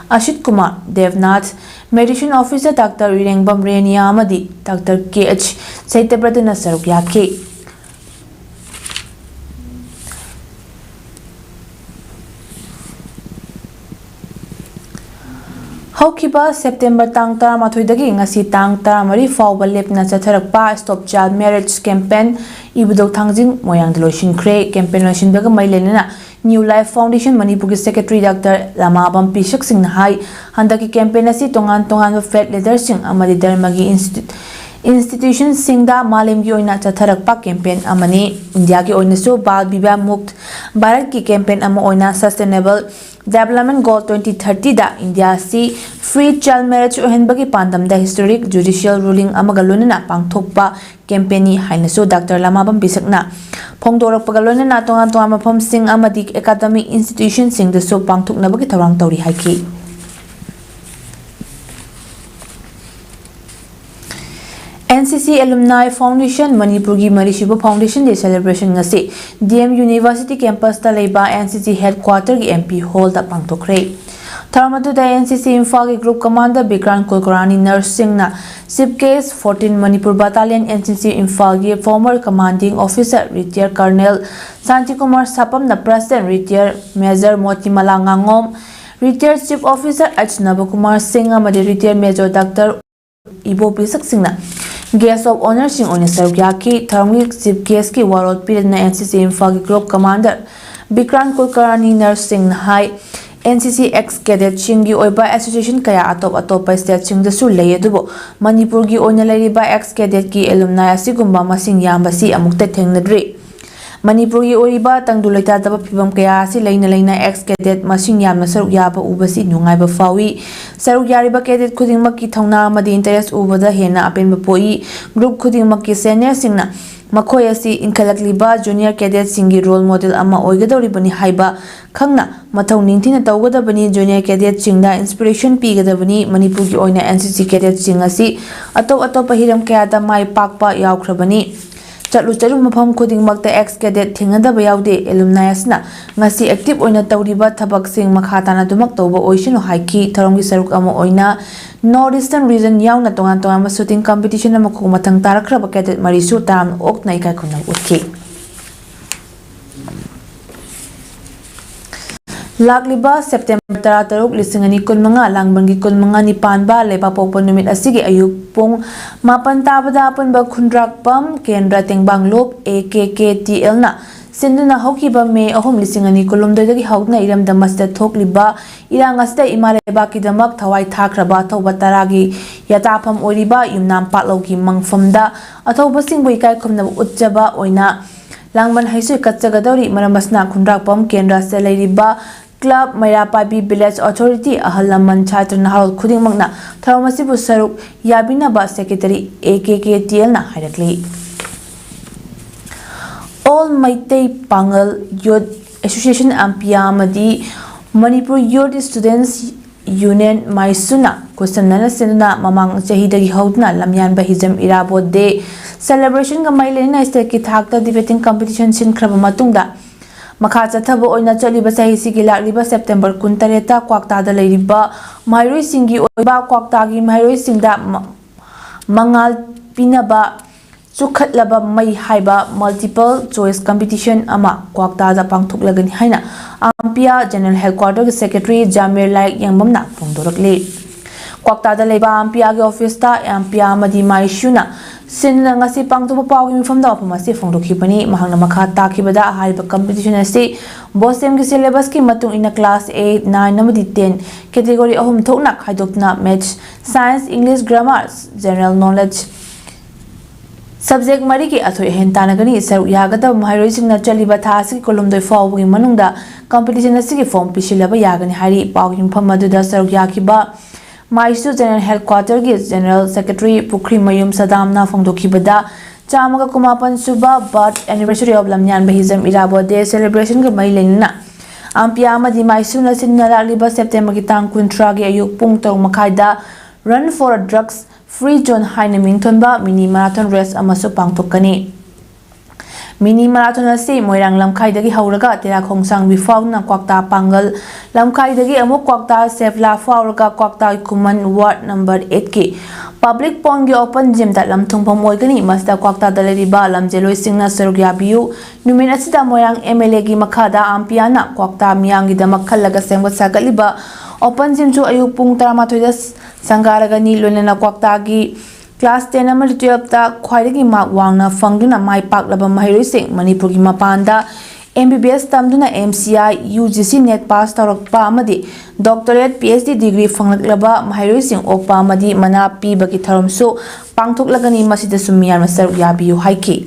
Asit Kumar Debnath, medicine officer doctor Irengbam Renia ꯑꯃꯗꯤ ꯗꯥꯛꯇꯔ ꯀꯦ ꯑꯩꯆ ꯁꯇ꯭ꯌꯕ꯭ꯔꯇꯅ ꯁꯔꯨꯛ ꯌꯥꯈꯤ꯫ ꯍꯧꯈꯤꯕ ꯁꯦꯞꯇꯦꯝꯕꯔ ꯇꯥꯡ ꯇꯔꯥꯃꯥꯊꯣꯏꯗꯒꯤ ꯉꯁꯤ ꯇꯥꯡ ꯇꯔꯥꯃꯔꯤ ꯐꯥꯎꯕ ꯂꯦꯞꯇꯅ ꯆꯠꯊꯔꯛꯄ Stop Child Marriage campaign ꯏꯕꯨꯙꯧ ꯊꯥꯡꯖꯤꯡ ꯃꯣꯏꯔꯥꯡꯗ ꯂꯣꯏꯁꯤꯟꯈ꯭ꯔꯦ꯫ Campaign ꯂꯣꯏꯁꯤꯟꯕꯒ ꯃꯔꯤ ꯂꯩꯅꯅ New Life Foundation ꯃꯅꯤꯄꯨꯔꯒꯤ ꯁꯦꯀ꯭ꯔꯦꯇꯔꯤ ꯗꯥꯛꯇꯔ ꯂꯃꯥꯕꯝ ꯄꯤꯁꯛꯁꯤꯡꯅ ꯍꯥꯏ, ꯍꯟꯗꯛꯀꯤ campaign ꯑꯁꯤ ꯇꯣꯉꯥꯟ ꯇꯣꯉꯥꯟꯕ ꯐꯦꯠ ꯂꯤꯗꯔꯁꯤꯡ ꯑꯃꯗꯤ ꯙꯔꯃꯒꯤ ꯏꯟꯁꯇꯤ-, ꯏꯟꯁꯇꯤꯇ꯭ꯌꯨꯁꯟꯁꯤꯡꯗ ꯃꯥꯂꯦꯝꯒꯤ ꯑꯣꯏꯅ ꯆꯠꯊꯔꯛꯄ campaign ꯑꯃꯅꯤ꯫ ꯏꯟꯗꯤꯌꯥꯒꯤ ꯑꯣꯏꯅꯁꯨ ꯕꯥꯜ ꯕꯤꯕꯥꯍ ꯃꯨꯛꯇ ꯚꯥꯔꯠꯀꯤ campaign ꯑꯃ ꯑꯣꯏꯅ Sustainable Development Goal twenty thirtyꯗ ꯏꯟꯗꯤꯌꯥ ꯑꯁꯤ free child marriage ꯑꯣꯏꯍꯟꯕꯒꯤ ꯄꯥꯟꯗꯝꯗ historic judicial ruling ꯑꯃꯒ ꯂꯣꯏꯅꯅ ꯄꯥꯡꯊꯣꯛꯄ campaignꯅꯤ ꯍꯥꯏꯅꯁꯨ ꯗꯥꯛꯇꯔ ꯂꯃꯥꯕꯝ ꯄꯤꯁꯛꯅ ꯐꯣꯡꯗꯣꯔꯛꯄꯒ ꯂꯣꯏꯅꯅ ꯇꯣꯉꯥꯟ ꯇꯣꯉꯥꯟꯕ ꯃꯐꯝꯁꯤꯡ ꯑꯃꯗꯤ academic institutionꯁꯤꯡꯗꯁꯨ ꯄꯥꯡꯊꯣꯛꯅꯕꯒꯤ ꯊꯧꯔꯥꯡ ꯇꯧꯔꯤ ꯍꯥꯏꯈꯤ꯫ N C C Alumni Foundation, ꯃꯅꯤꯄꯨꯔꯒꯤ ꯃꯔꯤꯁꯨꯕ Foundation Day celebration ꯉꯁꯤ D M University campusꯇ ꯂꯩꯕ N C C headquarterꯒꯤ M P hallꯗ ꯄꯥꯡꯊꯣꯛꯈ꯭ꯔꯦ꯫ ꯊꯧꯔꯝ ꯑꯗꯨꯗ N C C ꯏꯝꯐꯥꯜꯒꯤ group commander ꯕꯤꯀ꯭ꯔꯥꯟ ꯀꯨꯜꯀꯔꯥꯅꯤ, ꯅꯔꯁꯁꯤꯡꯅ chief guest, fourteen Manipur Battalion N C C ꯏꯝꯐꯥꯜꯒꯤ former commanding officer retired Colonel Shantikumar ꯁꯥꯄꯝꯅ president, retired Major ꯃꯣꯇꯤꯃꯂꯥ ꯉꯥꯉꯣꯝ, retired chief officer H ꯅꯕꯀꯨꯃꯥꯔ ꯁꯤꯡ ꯑꯃꯗꯤ retired Major doctor ꯏꯕꯣ ꯄꯤꯁꯛꯁꯤꯡꯅ guest of honourꯁꯤꯡ ꯑꯣꯏꯅ ꯁꯔꯨꯛ ꯌꯥꯈꯤ꯫ ꯊꯧꯔꯝꯒꯤ chief guestꯀꯤ ꯋꯥꯔꯣꯜ ꯄꯤꯔꯗꯨꯅ N C C ꯏꯝꯐꯥꯜꯒꯤ group commander ꯕꯤꯀ꯭ꯔꯥꯟ ꯀꯨꯜꯀꯔꯥꯅꯤ, ꯅꯔꯁꯁꯤꯡꯅ ꯍꯥꯏ, N C C ex cadetꯁꯤꯡꯒꯤ ꯑꯣꯏꯕ association ꯀꯌꯥ ꯑꯇꯣꯞ ꯑꯇꯣꯞꯄ stateꯁꯤꯡꯗꯁꯨ ꯂꯩ, ꯑꯗꯨꯕꯨ ꯃꯅꯤꯄꯨꯔꯒꯤ ꯑꯣꯏꯅ ꯂꯩꯔꯤꯕ ex cadetꯀꯤ alumni ꯑꯁꯤꯒꯨꯝꯕ ꯃꯁꯤꯡ ꯌꯥꯝꯕꯁꯤ ꯑꯃꯨꯛꯇ ꯊꯦꯡꯅꯗ꯭ꯔꯤ꯫ ꯃꯅꯤꯄꯨꯔꯒꯤ ꯑꯣꯏꯔꯤꯕ ꯇꯪꯗꯨ ꯂꯩꯇꯥꯗꯕ ꯐꯤꯕꯝ ꯀꯌꯥ ꯑꯁꯤ ꯂꯩꯅ ꯂꯩꯅ ex cadet ꯃꯁꯤꯡ ꯌꯥꯝꯅ ꯁꯔꯨꯛ ꯌꯥꯕ ꯎꯕꯁꯤ ꯅꯨꯡꯉꯥꯏꯕ ꯐꯥꯎꯏ꯫ ꯁꯔꯨꯛ ꯌꯥꯔꯤꯕ cadet ꯈꯨꯗꯤꯡꯃꯛꯀꯤ ꯊꯧꯅꯥ ꯑꯃꯗꯤ interest ꯎꯕꯗ ꯍꯦꯟꯅ ꯑꯄꯦꯟꯕ ꯄꯣꯛꯏ꯫ Group ꯈꯨꯗꯤꯡꯃꯛꯀꯤ seniorꯁꯤꯡꯅ ꯃꯈꯣꯏ ꯑꯁꯤ ꯏꯟꯈꯠꯂꯛꯂꯤꯕ junior cadetꯁꯤꯡꯒꯤ role model ꯑꯃ ꯑꯣꯏꯒꯗꯧꯔꯤꯕꯅꯤ ꯍꯥꯏꯕ ꯈꯪꯅ ꯃꯊꯧ ꯅꯤꯡꯊꯤꯅ ꯇꯧꯒꯗꯕꯅꯤ꯫ Junior cadetꯁꯤꯡꯗ inspiration ꯄꯤꯒꯗꯕꯅꯤ꯫ ꯃꯅꯤꯄꯨꯔꯒꯤ ꯑꯣꯏꯅ NCC cadetꯁꯤꯡ ꯑꯁꯤ ꯑꯇꯣꯞ ꯑꯇꯣꯞꯄ ꯍꯤꯔꯝ ꯀꯌꯥꯗ ꯃꯥꯏ ꯄꯥꯛꯄ ꯌꯥꯎꯈ꯭ꯔꯕꯅꯤ꯫ ꯆꯠꯂꯨ ꯆꯠꯂꯨ ꯃꯐꯝ ꯈꯨꯗꯤꯡꯃꯛꯇ ex cadet ꯊꯦꯡꯅꯗꯕ ꯌꯥꯎꯗꯦ꯫ Alumni ꯑꯁꯤꯅ ꯉꯁꯤ active ꯑꯣꯏꯅ ꯇꯧꯔꯤꯕ ꯊꯕꯛꯁꯤꯡ ꯃꯈꯥ ꯇꯥꯅ ꯑꯗꯨꯃꯛ ꯇꯧꯕ ꯑꯣꯏꯁꯅꯨ ꯍꯥꯏꯈꯤ꯫ ꯊꯧꯔꯝꯒꯤ ꯁꯔꯨꯛ ꯑꯃ ꯑꯣꯏꯅ North Eastern Region ꯌꯥꯎꯅ ꯇꯣꯉꯥꯟ ꯇꯣꯉꯥꯟꯕ shooting competition ꯑꯃꯈꯛ ꯃꯊꯪ ꯇꯥꯔꯛꯈ꯭ꯔꯕ cadet ꯃꯔꯤꯁꯨ ꯇꯔꯥꯝꯅ ꯑꯣꯛꯅ ꯏꯀꯥꯏ ꯈꯨꯝꯅꯕ ꯎꯠꯈꯤ꯫ ꯂꯥꯛꯂꯤꯕ September ꯇꯔꯥꯇꯔꯨꯛ, ꯂꯤꯁꯤꯡ ꯑꯅꯤ ꯀꯨꯟꯃꯉꯥ, ꯂꯥꯡꯕꯟꯒꯤ ꯀꯨꯟꯃꯉꯥꯅꯤ ꯄꯥꯟꯕ ꯂꯩꯕꯥꯛꯄꯣꯛꯄ ꯅꯨꯃꯤꯠ ꯑꯁꯤꯒꯤ ꯑꯌꯨꯛ ꯄꯨꯡ ꯃꯥꯄꯟ ꯇꯥꯕꯗ ꯑꯄꯨꯟꯕ ꯈꯨꯟꯗ꯭ꯔꯥꯛꯄꯝ ꯀꯦꯟꯗ꯭ꯔ ꯇꯦꯡꯕꯥꯡꯂꯨꯞ, AKKTLꯅ ꯁꯤꯟꯗꯨꯅ ꯍꯧꯈꯤꯕ May ꯑꯍꯨꯝ, ꯂꯤꯁꯤꯡ ꯑꯅꯤ ꯀꯨꯟꯍꯨꯝꯗꯣꯏꯗꯒꯤ ꯍꯧꯗꯨꯅ ꯏꯔꯝꯗꯝ ꯑꯁꯤꯗ ꯊꯣꯛꯂꯤꯕ ꯏꯔꯥꯡ ꯑꯁꯤꯗ ꯏꯃꯥ ꯂꯩꯕꯥꯛꯀꯤꯗꯃꯛ ꯊꯋꯥꯏ ꯊꯥꯈ꯭ꯔꯕ ꯑꯊꯧꯕ ꯇꯔꯥꯒꯤ ꯌꯥꯇꯥꯐꯝ ꯑꯣꯏꯔꯤꯕ ꯌꯨꯝꯅꯥꯝ ꯄꯥꯛꯂꯧꯒꯤ ꯃꯪꯐꯝꯗ ꯑꯊꯧꯕꯁꯤꯡꯕꯨ ꯏꯀꯥꯏ ꯈꯨꯝꯅꯕ ꯎꯠꯆꯕ ꯑꯣꯏꯅ ꯂꯥꯡꯕꯟ ꯍꯩꯁꯨ ꯀꯠꯆꯒꯗꯧꯔꯤ꯫ ꯃꯔꯝ ꯑꯁꯤꯅ ꯈꯨꯟꯗ꯭ꯔꯥꯛꯄꯝ ꯀꯦꯟꯗ꯭ꯔ ꯑꯁꯤꯗ ꯂꯩꯔꯤꯕ club, ꯃꯩꯔꯥ ꯄꯥꯏꯕꯤ village authority, ꯑꯍꯜ ꯂꯃꯟ, ꯁꯥꯇ꯭ꯔ ꯅꯍꯥꯔꯣꯜ ꯈꯨꯗꯤꯡꯃꯛꯅ ꯊꯧꯔꯝ ꯑꯁꯤꯕꯨ ꯁꯔꯨꯛ ꯌꯥꯕꯤꯅꯕ Secretary, AKKTLꯅ ꯍꯥꯏꯔꯛꯂꯤ꯫ All ꯃꯩꯇꯩ ꯄꯥꯉꯜ Youth Association, ꯑꯦꯝꯄꯤꯌꯥ, ꯑꯃꯗꯤ Manipur Youth Students Union, ꯃꯥꯏꯁꯨꯅ ꯈꯨꯠꯁꯝꯅꯅ ꯁꯤꯟꯗꯨꯅ ꯃꯃꯥꯡ ꯆꯍꯤꯗꯒꯤ ꯍꯧꯗꯨꯅ ꯂꯝꯌꯥꯟꯕ ꯍꯤꯖꯝ ꯏꯔꯥꯕꯣꯠ day celebrationꯒ ꯃꯔꯤ ꯂꯩꯅꯅ stateꯀꯤ ꯊꯥꯛꯇ debating competition ꯁꯤꯟꯈ꯭ꯔꯕ ꯃꯇꯨꯡꯗ, ꯃꯈꯥ ꯆꯠꯊꯕ ꯑꯣꯏꯅ ꯆꯠꯂꯤꯕ ꯆꯍꯤꯁꯤꯒꯤ ꯂꯥꯛꯂꯤꯕ September ꯀꯨꯟꯇꯔꯦꯠꯇ ꯀ꯭ꯋꯥꯛꯇꯥꯗ ꯂꯩꯔꯤꯕ ꯃꯍꯩꯔꯣꯏꯁꯤꯡꯒꯤ ꯑꯣꯏꯕ ꯀ꯭ꯋꯥꯛꯇꯥꯒꯤ ꯃꯍꯩꯔꯣꯏꯁꯤꯡꯗ ꯃ-, ꯃꯉꯥꯜ ꯄꯤꯅꯕ ꯆꯨꯈꯠꯂꯕ ꯃꯩ ꯍꯥꯏꯕ multiple choice competition ꯑꯃ ꯀ꯭ꯋꯥꯛꯇꯥꯗ ꯄꯥꯡꯊꯣꯛꯂꯒꯅꯤ ꯍꯥꯏꯅ ꯑꯦꯝꯄꯤꯌꯥ General Headquarterꯒꯤ Secretary ꯖꯥꯃꯤꯔ ꯂꯥꯏꯛ ꯌꯦꯡꯕꯝꯅ ꯐꯣꯡꯗꯣꯔꯛꯂꯤ꯫ ꯀ꯭ꯋꯥꯛꯇꯥꯗ ꯂꯩꯕ ꯑꯦꯝꯄꯤꯌꯥꯒꯤ officeꯇ ꯑꯦꯝꯄꯤꯌꯥ ꯑꯃꯗꯤ ꯃꯥꯏꯁꯨꯅ ꯁꯤꯟꯗꯨꯅ ꯉꯁꯤ ꯄꯥꯡꯊꯣꯛꯄ ꯄꯥꯎꯒꯤ ꯃꯤꯐꯝꯗ ꯋꯥꯐꯝ ꯑꯁꯤ ꯐꯣꯡꯗꯣꯛꯈꯤꯕꯅꯤ꯫ ꯃꯍꯥꯛꯅ ꯃꯈꯥ ꯇꯥꯈꯤꯕꯗ, ꯍꯥꯏꯔꯤꯕ competition ꯑꯁꯤ ꯕꯣꯁꯦꯝꯒꯤ syllabusꯀꯤ ꯃꯇꯨꯡ ꯏꯟꯅ class eight, nine ꯑꯃꯗꯤ ten category ꯑꯍꯨꯝ ꯊꯣꯛꯅ ꯈꯥꯏꯗꯣꯛꯇꯨꯅ maths, science, English, grammar, general knowledge, Subject ꯃꯔꯤꯒꯤ ꯑꯊꯣꯏ ꯑꯍꯦꯟ ꯇꯥꯟꯅꯒꯅꯤ꯫ ꯁꯔꯨꯛ ꯌꯥꯒꯗꯕ ꯃꯍꯩꯔꯣꯏꯁꯤꯡꯅ ꯆꯠꯂꯤꯕ ꯊꯥ ꯑꯁꯤꯒꯤ ꯀꯨꯟꯍꯨꯝꯗꯣꯏ ꯐꯥꯎꯕꯒꯤ ꯃꯅꯨꯡꯗ competition ꯑꯁꯤꯒꯤ form ꯄꯤꯁꯤꯜꯂꯕ ꯌꯥꯒꯅꯤ ꯍꯥꯏꯔꯤ꯫ ꯄꯥꯎꯒꯤ ꯃꯐꯝ ꯑꯗꯨꯗ ꯁꯔꯨꯛ ꯌꯥꯈꯤꯕ ꯃꯥꯏꯁꯨ General Headquarter ꯒꯤ General Secretary ꯄꯨꯈ꯭ꯔꯤꯃꯌꯨꯝ ꯁꯗꯥꯝꯅ ꯐꯣꯡꯗꯣꯛꯈꯤꯕꯗ, ꯆꯥꯝꯃꯒ ꯀꯨꯟꯃꯥꯄꯟ ꯁꯨꯕ Birth Anniversary of ꯂꯝꯌꯥꯟꯕ Hijam Irabot Day celebration ꯒ ꯃꯔꯤ ꯂꯩꯅꯅ ꯑꯝꯄꯤꯌꯥ ꯑꯃꯗꯤ ꯃꯥꯏꯁꯨꯅ ꯁꯤꯟꯗꯨꯅ ꯂꯥꯛꯂꯤꯕ September ꯒꯤ ꯇꯥꯡ ꯀꯨꯟꯊ꯭ꯔꯥꯒꯤ ꯑꯌꯨꯛ ꯄꯨꯡ ꯇꯔꯨꯛ ꯃꯈꯥꯏꯗ Run for a Drugs Free Zone ꯍꯥꯏꯅ ꯃꯤꯡꯊꯣꯟꯕ mini marathon race ꯑꯃꯁꯨ ꯄꯥꯡꯊꯣꯛꯀꯅꯤ꯫ Mini marathon ꯑꯁꯤ ꯃꯣꯏꯔꯥꯡ ꯂꯝꯈꯥꯏꯗꯒꯤ ꯍꯧꯔꯒ ꯇꯦꯔꯥ ꯈꯣꯡꯁꯥꯡꯕꯤ ꯐꯥꯎꯗꯨꯅ ꯀ꯭ꯋꯥꯛꯇꯥ ꯄꯥꯡꯒꯜ ꯂꯝꯈꯥꯏꯗꯒꯤ ꯑꯃꯨꯛ ꯀ꯭ꯋꯥꯛꯇꯥ ꯁꯦꯐꯂꯥ ꯐꯥꯎꯔꯒ ꯀ꯭ꯋꯥꯛꯇꯥ ꯈꯨꯃꯟ ward number eight ꯀꯤ public pond ꯒꯤ open gym ꯗ ꯂꯝ ꯊꯨꯡꯐꯝ ꯑꯣꯏꯒꯅꯤ꯫ ꯃꯁꯤꯗ ꯀ꯭ꯋꯥꯛꯇꯥꯗ ꯂꯩꯔꯤꯕ ꯂꯝꯖꯦꯜꯂꯣꯏꯁꯤꯡꯅ ꯁꯔꯨꯛ ꯌꯥꯕꯤꯌꯨ꯫ ꯅꯨꯃꯤꯠ ꯑꯁꯤꯗ ꯃꯣꯏꯔꯥꯡ MLA ꯒꯤ ꯃꯈꯥꯗ ꯑꯝꯄꯤꯌꯥꯅ ꯀ꯭ꯋꯥꯛꯇꯥ ꯃꯤꯌꯥꯝꯒꯤꯗꯃꯛ ꯈꯜꯂꯒ ꯁꯦꯝꯒꯠ ꯁꯥꯒꯠꯂꯤꯕ open gym ꯁꯨ ꯑꯌꯨꯛ ꯄꯨꯡ ꯇꯔꯥꯃꯥꯊꯣꯏꯗ ꯁꯪꯒꯥꯔꯒꯅꯤ꯫ ꯂꯣꯏꯅꯅ ꯀ꯭ꯋꯥꯛꯇꯥꯒꯤ class ten ꯑꯃꯗꯤ twelve ꯇ ꯈ꯭ꯋꯥꯏꯗꯒꯤ mark ꯋꯥꯡꯅ ꯐꯪꯗꯨꯅ ꯃꯥꯏ ꯄꯥꯛꯂꯕ ꯃꯍꯩꯔꯣꯏꯁꯤꯡ, ꯃꯅꯤꯄꯨꯔꯒꯤ ꯃꯄꯥꯟꯗ MBBS ꯇꯝꯗꯨꯅ MCI, UGC NET pass ꯇꯧꯔꯛꯄ ꯑꯃꯗꯤ doctorate, PhD degree ꯐꯪꯂꯛꯂꯕ ꯃꯍꯩꯔꯣꯏꯁꯤꯡ ꯑꯣꯛꯄ ꯑꯃꯗꯤ ꯃꯅꯥ ꯄꯤꯕꯒꯤ ꯊꯧꯔꯝꯁꯨ ꯄꯥꯡꯊꯣꯛꯂꯒꯅꯤ꯫ ꯃꯁꯤꯗꯁꯨ ꯃꯤꯌꯥꯝꯅ ꯁꯔꯨꯛ ꯌꯥꯕꯤꯌꯨ ꯍꯥꯏꯈꯤ꯫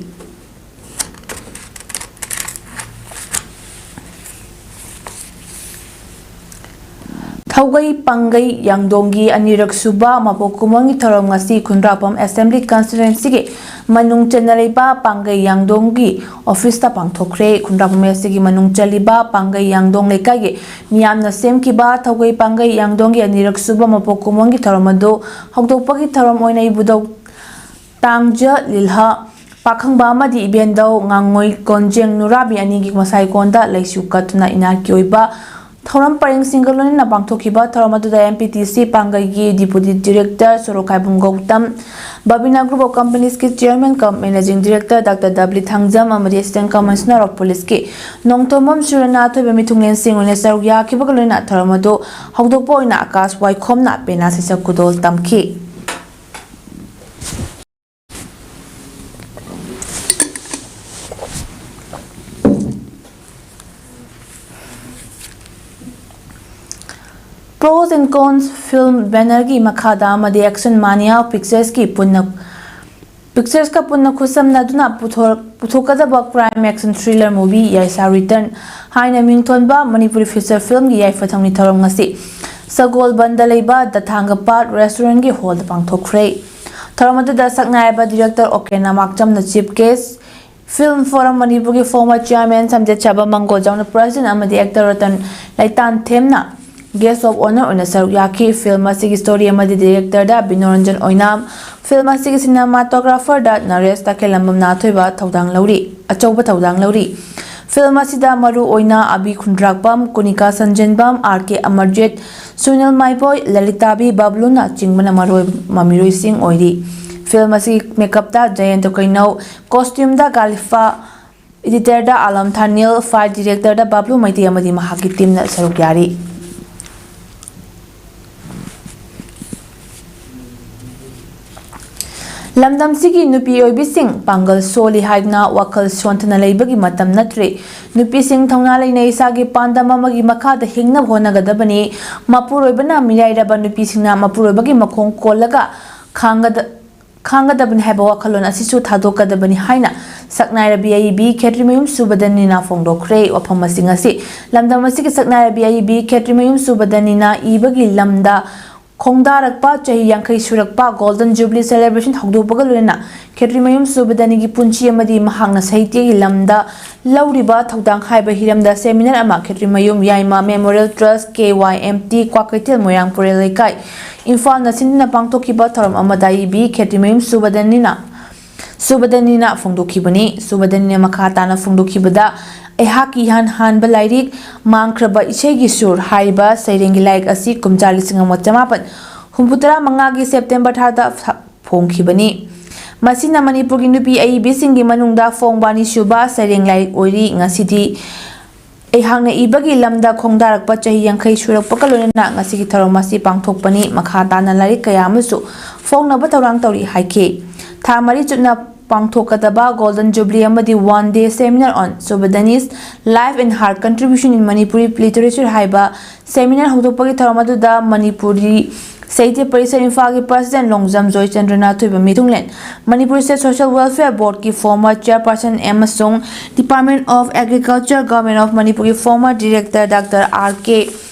ꯊꯧꯒꯩ ꯄꯥꯡꯒꯩ ꯌꯥꯡꯗꯣꯡꯒꯤ ꯑꯅꯤꯔꯛ ꯁꯨꯕ ꯃꯄꯣꯛ ꯀꯨꯝꯑꯣꯟꯒꯤ ꯊꯧꯔꯝ ꯉꯁꯤ ꯈꯨꯟꯗ꯭ꯔꯥꯛꯄꯝ Assembly Constituency ꯒꯤ ꯃꯅꯨꯡ ꯆꯟꯅ ꯂꯩꯕ ꯄꯥꯡꯒꯩ ꯌꯥꯡꯗꯣꯡꯒꯤ office ꯇ ꯄꯥꯡꯊꯣꯛꯈ꯭ꯔꯦ꯫ ꯈꯨꯟꯗ꯭ꯔꯥꯛꯄꯝ ꯑꯁꯤꯒꯤ ꯃꯅꯨꯡ ꯆꯜꯂꯤꯕ ꯄꯥꯡꯒꯩ ꯌꯥꯡꯗꯣꯡ ꯂꯩꯀꯥꯏꯒꯤ ꯃꯤꯌꯥꯝꯅ ꯁꯦꯝꯈꯤꯕ ꯊꯧꯒꯩ ꯄꯥꯡꯒꯩ ꯌꯥꯡꯗꯣꯡꯒꯤ ꯑꯅꯤꯔꯛ ꯁꯨꯕ ꯃꯄꯣꯛ ꯀꯨꯝꯑꯣꯟꯒꯤ ꯊꯧꯔꯝ ꯑꯗꯨ ꯍꯧꯗꯣꯛꯄꯒꯤ ꯊꯧꯔꯝ ꯑꯣꯏꯅ ꯏꯕꯨꯙꯧ ꯇꯥꯡꯖ ꯂꯤꯜꯍ ꯄꯥꯈꯪꯕ ꯑꯃꯗꯤ ꯏꯕꯦꯟꯗꯧ ꯉꯥꯡꯉꯣꯏ ꯀꯣꯟꯖꯦꯡ ꯅꯨꯔꯥꯕꯤ ꯑꯅꯤꯒꯤ ꯃꯁꯥꯏꯀꯣꯟꯗ ꯂꯩꯁꯨ ꯀꯠꯇꯨꯅ ꯏꯅꯥꯠꯀꯤ ꯑꯣꯏꯕ ꯊꯧꯔꯝ ꯄꯔꯦꯡꯁꯤꯡꯒ ꯂꯣꯏꯅꯅ ꯄꯥꯡꯊꯣꯛꯈꯤꯕ ꯊꯧꯔꯝ ꯑꯗꯨꯗ MPTC ꯄꯥꯡꯒꯩꯒꯤ Deputy Director ꯁꯣꯔꯣꯛꯈꯥꯏꯕꯨꯡ Gautam, Babina Group of Companies ꯀꯤ Chairman cum Managing Director Doctor W Thangjam ꯑꯃꯗꯤ Assistant Commissioner of Police ꯀꯤ ꯅꯣꯡꯊꯣꯝꯕꯝ ꯁꯨꯔꯅꯥꯊꯣꯏꯕ ꯃꯤꯊꯨꯡꯂꯦꯟꯁꯤꯡ ꯑꯣꯏꯅ ꯁꯔꯨꯛ ꯌꯥꯈꯤꯕꯒ ꯂꯣꯏꯅꯅ ꯊꯧꯔꯝ ꯑꯗꯨ ꯍꯧꯗꯣꯛꯄ ꯑꯣꯏꯅ ꯑꯀꯥꯁ ꯋꯥꯏꯈꯣꯝꯅ ꯄꯦꯅꯥ ꯁꯩꯁꯛ ꯈꯨꯗꯣꯜ ꯇꯝꯈꯤ꯫ Pros and Cons Film banner ꯒꯤ ꯃꯈꯥꯗ ꯑꯃꯗꯤ Action Mania Pictures ꯀꯤ ꯄꯨꯟꯅ Pictures-ꯀ ꯄꯨꯟꯅ ꯈꯨꯠꯁꯝꯅꯗꯨꯅ ꯄꯨꯊꯣꯔꯛ-, ꯄꯨꯊꯣꯛꯀꯗꯕ crime action thriller movie ꯌꯥꯏꯁꯥ Return ꯍꯥꯏꯅ ꯃꯤꯡꯊꯣꯟꯕ ꯃꯅꯤꯄꯨꯔꯤ feature film-ꯒꯤ ꯌꯥꯏꯐ ꯊꯧꯅꯤ ꯊꯧꯔꯝ ꯉꯁꯤ ꯁꯒꯣꯜꯕꯟꯗ ꯂꯩꯕ ꯗꯊꯥꯡꯒ ꯄꯥꯠ restaurant-ꯒꯤ hall-ꯗ ꯄꯥꯡꯊꯣꯛꯈ꯭ꯔꯦ꯫ ꯊꯧꯔꯝ ꯑꯗꯨꯗ ꯁꯛꯅꯥꯏꯔꯕ director ꯑꯣꯀꯦ ꯅꯃꯥꯛꯆꯝꯅ chief guest, Film Forum ꯃꯅꯤꯄꯨꯔꯒꯤ former chairman ꯁꯝꯖꯦꯠ ꯁꯥꯕ ꯃꯪꯒꯣꯜꯖꯥꯎꯅ president ꯑꯃꯗꯤ actor Ratan ꯂꯩꯇꯥꯟꯊꯦꯝꯅ guest of honour ꯑꯣꯏꯅ ꯁꯔꯨꯛ ꯌꯥꯈꯤ꯫ Film ꯑꯁꯤꯒꯤ story ꯑꯃꯗꯤ director-ꯗ ꯕꯤꯅꯣꯔꯟꯖꯟ ꯑꯣꯏꯅꯥꯝ, film ꯑꯁꯤꯒꯤ cinematographer-ꯗ ꯅꯔꯦꯁ ꯇꯈꯦꯜꯂꯝꯕꯝ ꯅꯥꯊꯣꯏꯕ ꯊꯧꯗꯥꯡ ꯂꯧꯔꯤ, ꯑꯆꯧꯕ ꯊꯧꯗꯥꯡ ꯂꯧꯔꯤ꯫ Film ꯑꯁꯤꯗ ꯃꯔꯨ ꯑꯣꯏꯅ ꯑꯕꯤ ꯈꯨꯟꯗ꯭ꯔꯥꯛꯄꯝ, ꯀꯨꯅꯤꯀꯥ ꯁꯟꯖꯦꯟꯕꯝ, ꯑꯥꯔ ꯀꯦ ꯑꯃꯔꯖꯤꯠ, ꯁꯨꯅꯤꯜ ꯃꯥꯏꯕꯣꯏ, ꯂꯂꯤꯇꯥꯕꯤ ꯕꯕ꯭ꯂꯨꯅ ꯆꯤꯡꯕꯅ ꯃꯔꯨ ꯑꯣꯏꯕ ꯃꯃꯤꯔꯣꯏꯁꯤꯡ ꯑꯣꯏꯔꯤ꯫ Film ꯑꯁꯤꯒꯤ makeup-ꯇ ꯖꯌꯟꯇ ꯀꯩꯅꯧ, costume-ꯗ ꯒꯥꯂꯤꯐꯥ, editor-ꯗ ꯑꯥꯂꯝ ꯊꯥꯅꯤꯜ, fight director-ꯗ ꯕꯥꯕ꯭ꯂꯨ ꯃꯩꯇꯩ ꯑꯃꯗꯤ ꯃꯍꯥꯛꯀꯤ team-ꯅ ꯁꯔꯨꯛ ꯌꯥꯔꯤ꯫ ꯂꯝꯗꯝꯁꯤꯒꯤ ꯅꯨꯄꯤ ꯑꯣꯏꯕꯤꯁꯤꯡ ꯄꯥꯡꯒꯜ ꯁꯣꯜꯂꯤ ꯍꯥꯏꯗꯨꯅ ꯋꯥꯈꯜ ꯁꯣꯟꯊꯅ ꯂꯩꯕꯒꯤ ꯃꯇꯝ ꯅꯠꯇ꯭ꯔꯦ꯫ ꯅꯨꯄꯤꯁꯤꯡ ꯊꯧꯅꯥ ꯂꯩꯅ ꯏꯁꯥꯒꯤ ꯄꯥꯟꯗꯝ ꯑꯃꯒꯤ ꯃꯈꯥꯗ ꯍꯤꯡꯅꯕ ꯍꯣꯠꯅꯒꯗꯕꯅꯤ꯫ ꯃꯄꯨꯔꯣꯏꯕꯅ ꯃꯤꯔꯥꯏꯔꯕ ꯅꯨꯄꯤꯁꯤꯡꯅ ꯃꯄꯨꯔꯣꯏꯕꯒꯤ ꯃꯈꯣꯡ ꯀꯣꯜꯂꯒ ꯈꯥꯡꯒꯗ-, ꯈꯥꯡꯒꯗꯕꯅꯤ ꯍꯥꯏꯕ ꯋꯥꯈꯜꯂꯣꯟ ꯑꯁꯤꯁꯨ ꯊꯥꯗꯣꯛꯀꯗꯕꯅꯤ ꯍꯥꯏꯅ ꯁꯛꯅꯥꯏꯔꯕꯤ ꯑꯏꯕꯤ ꯈꯦꯇ꯭ꯔꯤꯃꯌꯨꯝ ꯁꯨꯕꯗꯅꯤꯅ ꯐꯣꯡꯗꯣꯛꯈ꯭ꯔꯦ꯫ ꯋꯥꯐꯝ ꯑꯁꯤ ꯉꯁꯤ ꯂꯝꯗꯝ ꯑꯁꯤꯒꯤ ꯁꯛꯅꯥꯏꯔꯕꯤ ꯑꯏꯕꯤ ꯈꯦꯇ꯭ꯔꯤꯃꯌꯨꯝ ꯁꯨꯕꯗꯅꯤꯅ ꯏꯕꯒꯤ ꯂꯝꯗ ꯈꯣꯡꯗꯥꯔꯛꯄ ꯆꯍꯤ ꯌꯥꯡꯈꯩ ꯁꯨꯔꯛꯄ Golden Jubilee celebration ꯍꯧꯗꯣꯛꯄꯒ ꯂꯣꯏꯅꯅ ꯈꯦꯇ꯭ꯔꯤꯃꯌꯨꯝ ꯁꯨꯕꯗꯅꯤꯒꯤ ꯄꯨꯟꯁꯤ ꯑꯃꯗꯤ ꯃꯍꯥꯛꯅ ꯁꯥꯍꯤꯇ꯭ꯌꯒꯤ ꯂꯝꯗ ꯂꯧꯔꯤꯕ ꯊꯧꯗꯥꯡ ꯍꯥꯏꯕ ꯍꯤꯔꯝꯗ seminar ꯑꯃ ꯈꯦꯇ꯭ꯔꯤꯃꯌꯨꯝ ꯌꯥꯏꯃ Memorial Trust, K Y M T, Kwakeithel ꯃꯣꯏꯔꯥꯡ ꯄꯨꯔꯦꯜ ꯂꯩꯀꯥꯏ, ꯏꯝꯐꯥꯜꯅ ꯁꯤꯟꯗꯨꯅ ꯄꯥꯡꯊꯣꯛꯈꯤꯕ ꯊꯧꯔꯝ ꯑꯃꯗ ꯏꯕꯤ ꯈꯦꯇ꯭ꯔꯤꯃꯌꯨꯝ ꯁꯨꯕꯗꯅꯤꯅ, ꯁꯨꯕꯗꯅꯤꯅ ꯐꯣꯡꯗꯣꯛꯈꯤꯕꯅꯤ꯫ ꯁꯨꯕꯗꯅꯤꯅ ꯃꯈꯥ ꯇꯥꯅ ꯐꯣꯡꯗꯣꯛꯈꯤꯕꯗ, ꯑꯩꯍꯥꯛꯀꯤ ꯏꯍꯥꯟ ꯍꯥꯟꯕ ꯂꯥꯏꯔꯤꯛ ꯃꯥꯡꯈ꯭ꯔꯕ ꯏꯁꯩꯒꯤ ꯁꯨꯔ ꯍꯥꯏꯔꯤꯕ ꯁꯩꯔꯦꯡꯒꯤ ꯂꯥꯏꯔꯤꯛ ꯑꯁꯤ ꯀꯨꯝꯖꯥ ꯂꯤꯁꯤꯡ ꯑꯃ ꯆꯃꯥꯄꯟ ꯍꯨꯝꯐꯨꯇꯔꯥ ꯃꯉꯥꯒꯤ September ꯊꯥꯗ ꯐ-, ꯐꯣꯡꯈꯤꯕꯅꯤ꯫ ꯃꯁꯤꯅ ꯃꯅꯤꯄꯨꯔꯒꯤ ꯅꯨꯄꯤ ꯑꯏꯕꯤꯁꯤꯡꯒꯤ ꯃꯅꯨꯡꯗ ꯐꯣꯡꯕ ꯑꯅꯤꯁꯨꯕ ꯁꯩꯔꯦꯡ ꯂꯥꯏꯔꯤꯛ ꯑꯣꯏꯔꯤ꯫ ꯉꯁꯤꯗꯤ ꯑꯩꯍꯥꯛꯅ ꯏꯕꯒꯤ ꯂꯝꯗ ꯈꯣꯡꯗꯥꯔꯛꯄ ꯆꯍꯤ ꯌꯥꯡꯈꯩ ꯁꯨꯔꯛꯄꯒ ꯂꯣꯏꯅꯅ ꯉꯁꯤꯒꯤ ꯊꯧꯔꯝ ꯑꯁꯤ ꯄꯥꯡꯊꯣꯛꯄꯅꯤ꯫ ꯃꯈꯥ ꯇꯥꯅ ꯂꯥꯏꯔꯤꯛ ꯀꯌꯥ ꯑꯃꯁꯨ ꯐꯣꯡꯅꯕ ꯊꯧꯔꯥꯡ ꯇꯧꯔꯤ ꯍꯥꯏꯈꯤ꯫ ꯊꯥ ꯃꯔꯤ ꯆꯨꯞꯅ ꯄꯥꯡꯊꯣꯛꯀꯗꯕ Golden Jubilee ꯑꯃꯗꯤ One Day Seminar on Subadanese Life and Her Contribution in Manipuri Literature ꯍꯥꯏꯕ seminar ꯍꯧꯗꯣꯛꯄꯒꯤ ꯊꯧꯔꯝ ꯑꯗꯨꯗ ꯃꯅꯤꯄꯨꯔꯤ ꯁꯥꯍꯤꯇ꯭ꯌ ꯄꯔꯤꯁꯠ ꯏꯝꯐꯥꯜꯒꯤ ꯄ꯭ꯔꯁꯤꯗꯦꯟ ꯂꯣꯡꯖꯝ ꯖꯣꯏꯆꯟꯗ꯭ꯔꯅ ꯊꯣꯏꯕ ꯃꯤꯊꯨꯡꯂꯦꯟ, ꯃꯅꯤꯄꯨꯔ ꯁ꯭ꯇꯦꯠ ꯁꯣꯁꯤꯌꯦꯜ ꯋꯦꯜꯐꯤꯌꯔ ꯕꯣꯔꯗꯀꯤ ꯐꯣꯔꯃꯔ ꯆꯦꯌꯔꯄꯔꯁꯟ ꯑꯃꯁꯨꯡ department of agriculture, government of ꯃꯅꯤꯄꯨꯔꯒꯤ former director doctor R K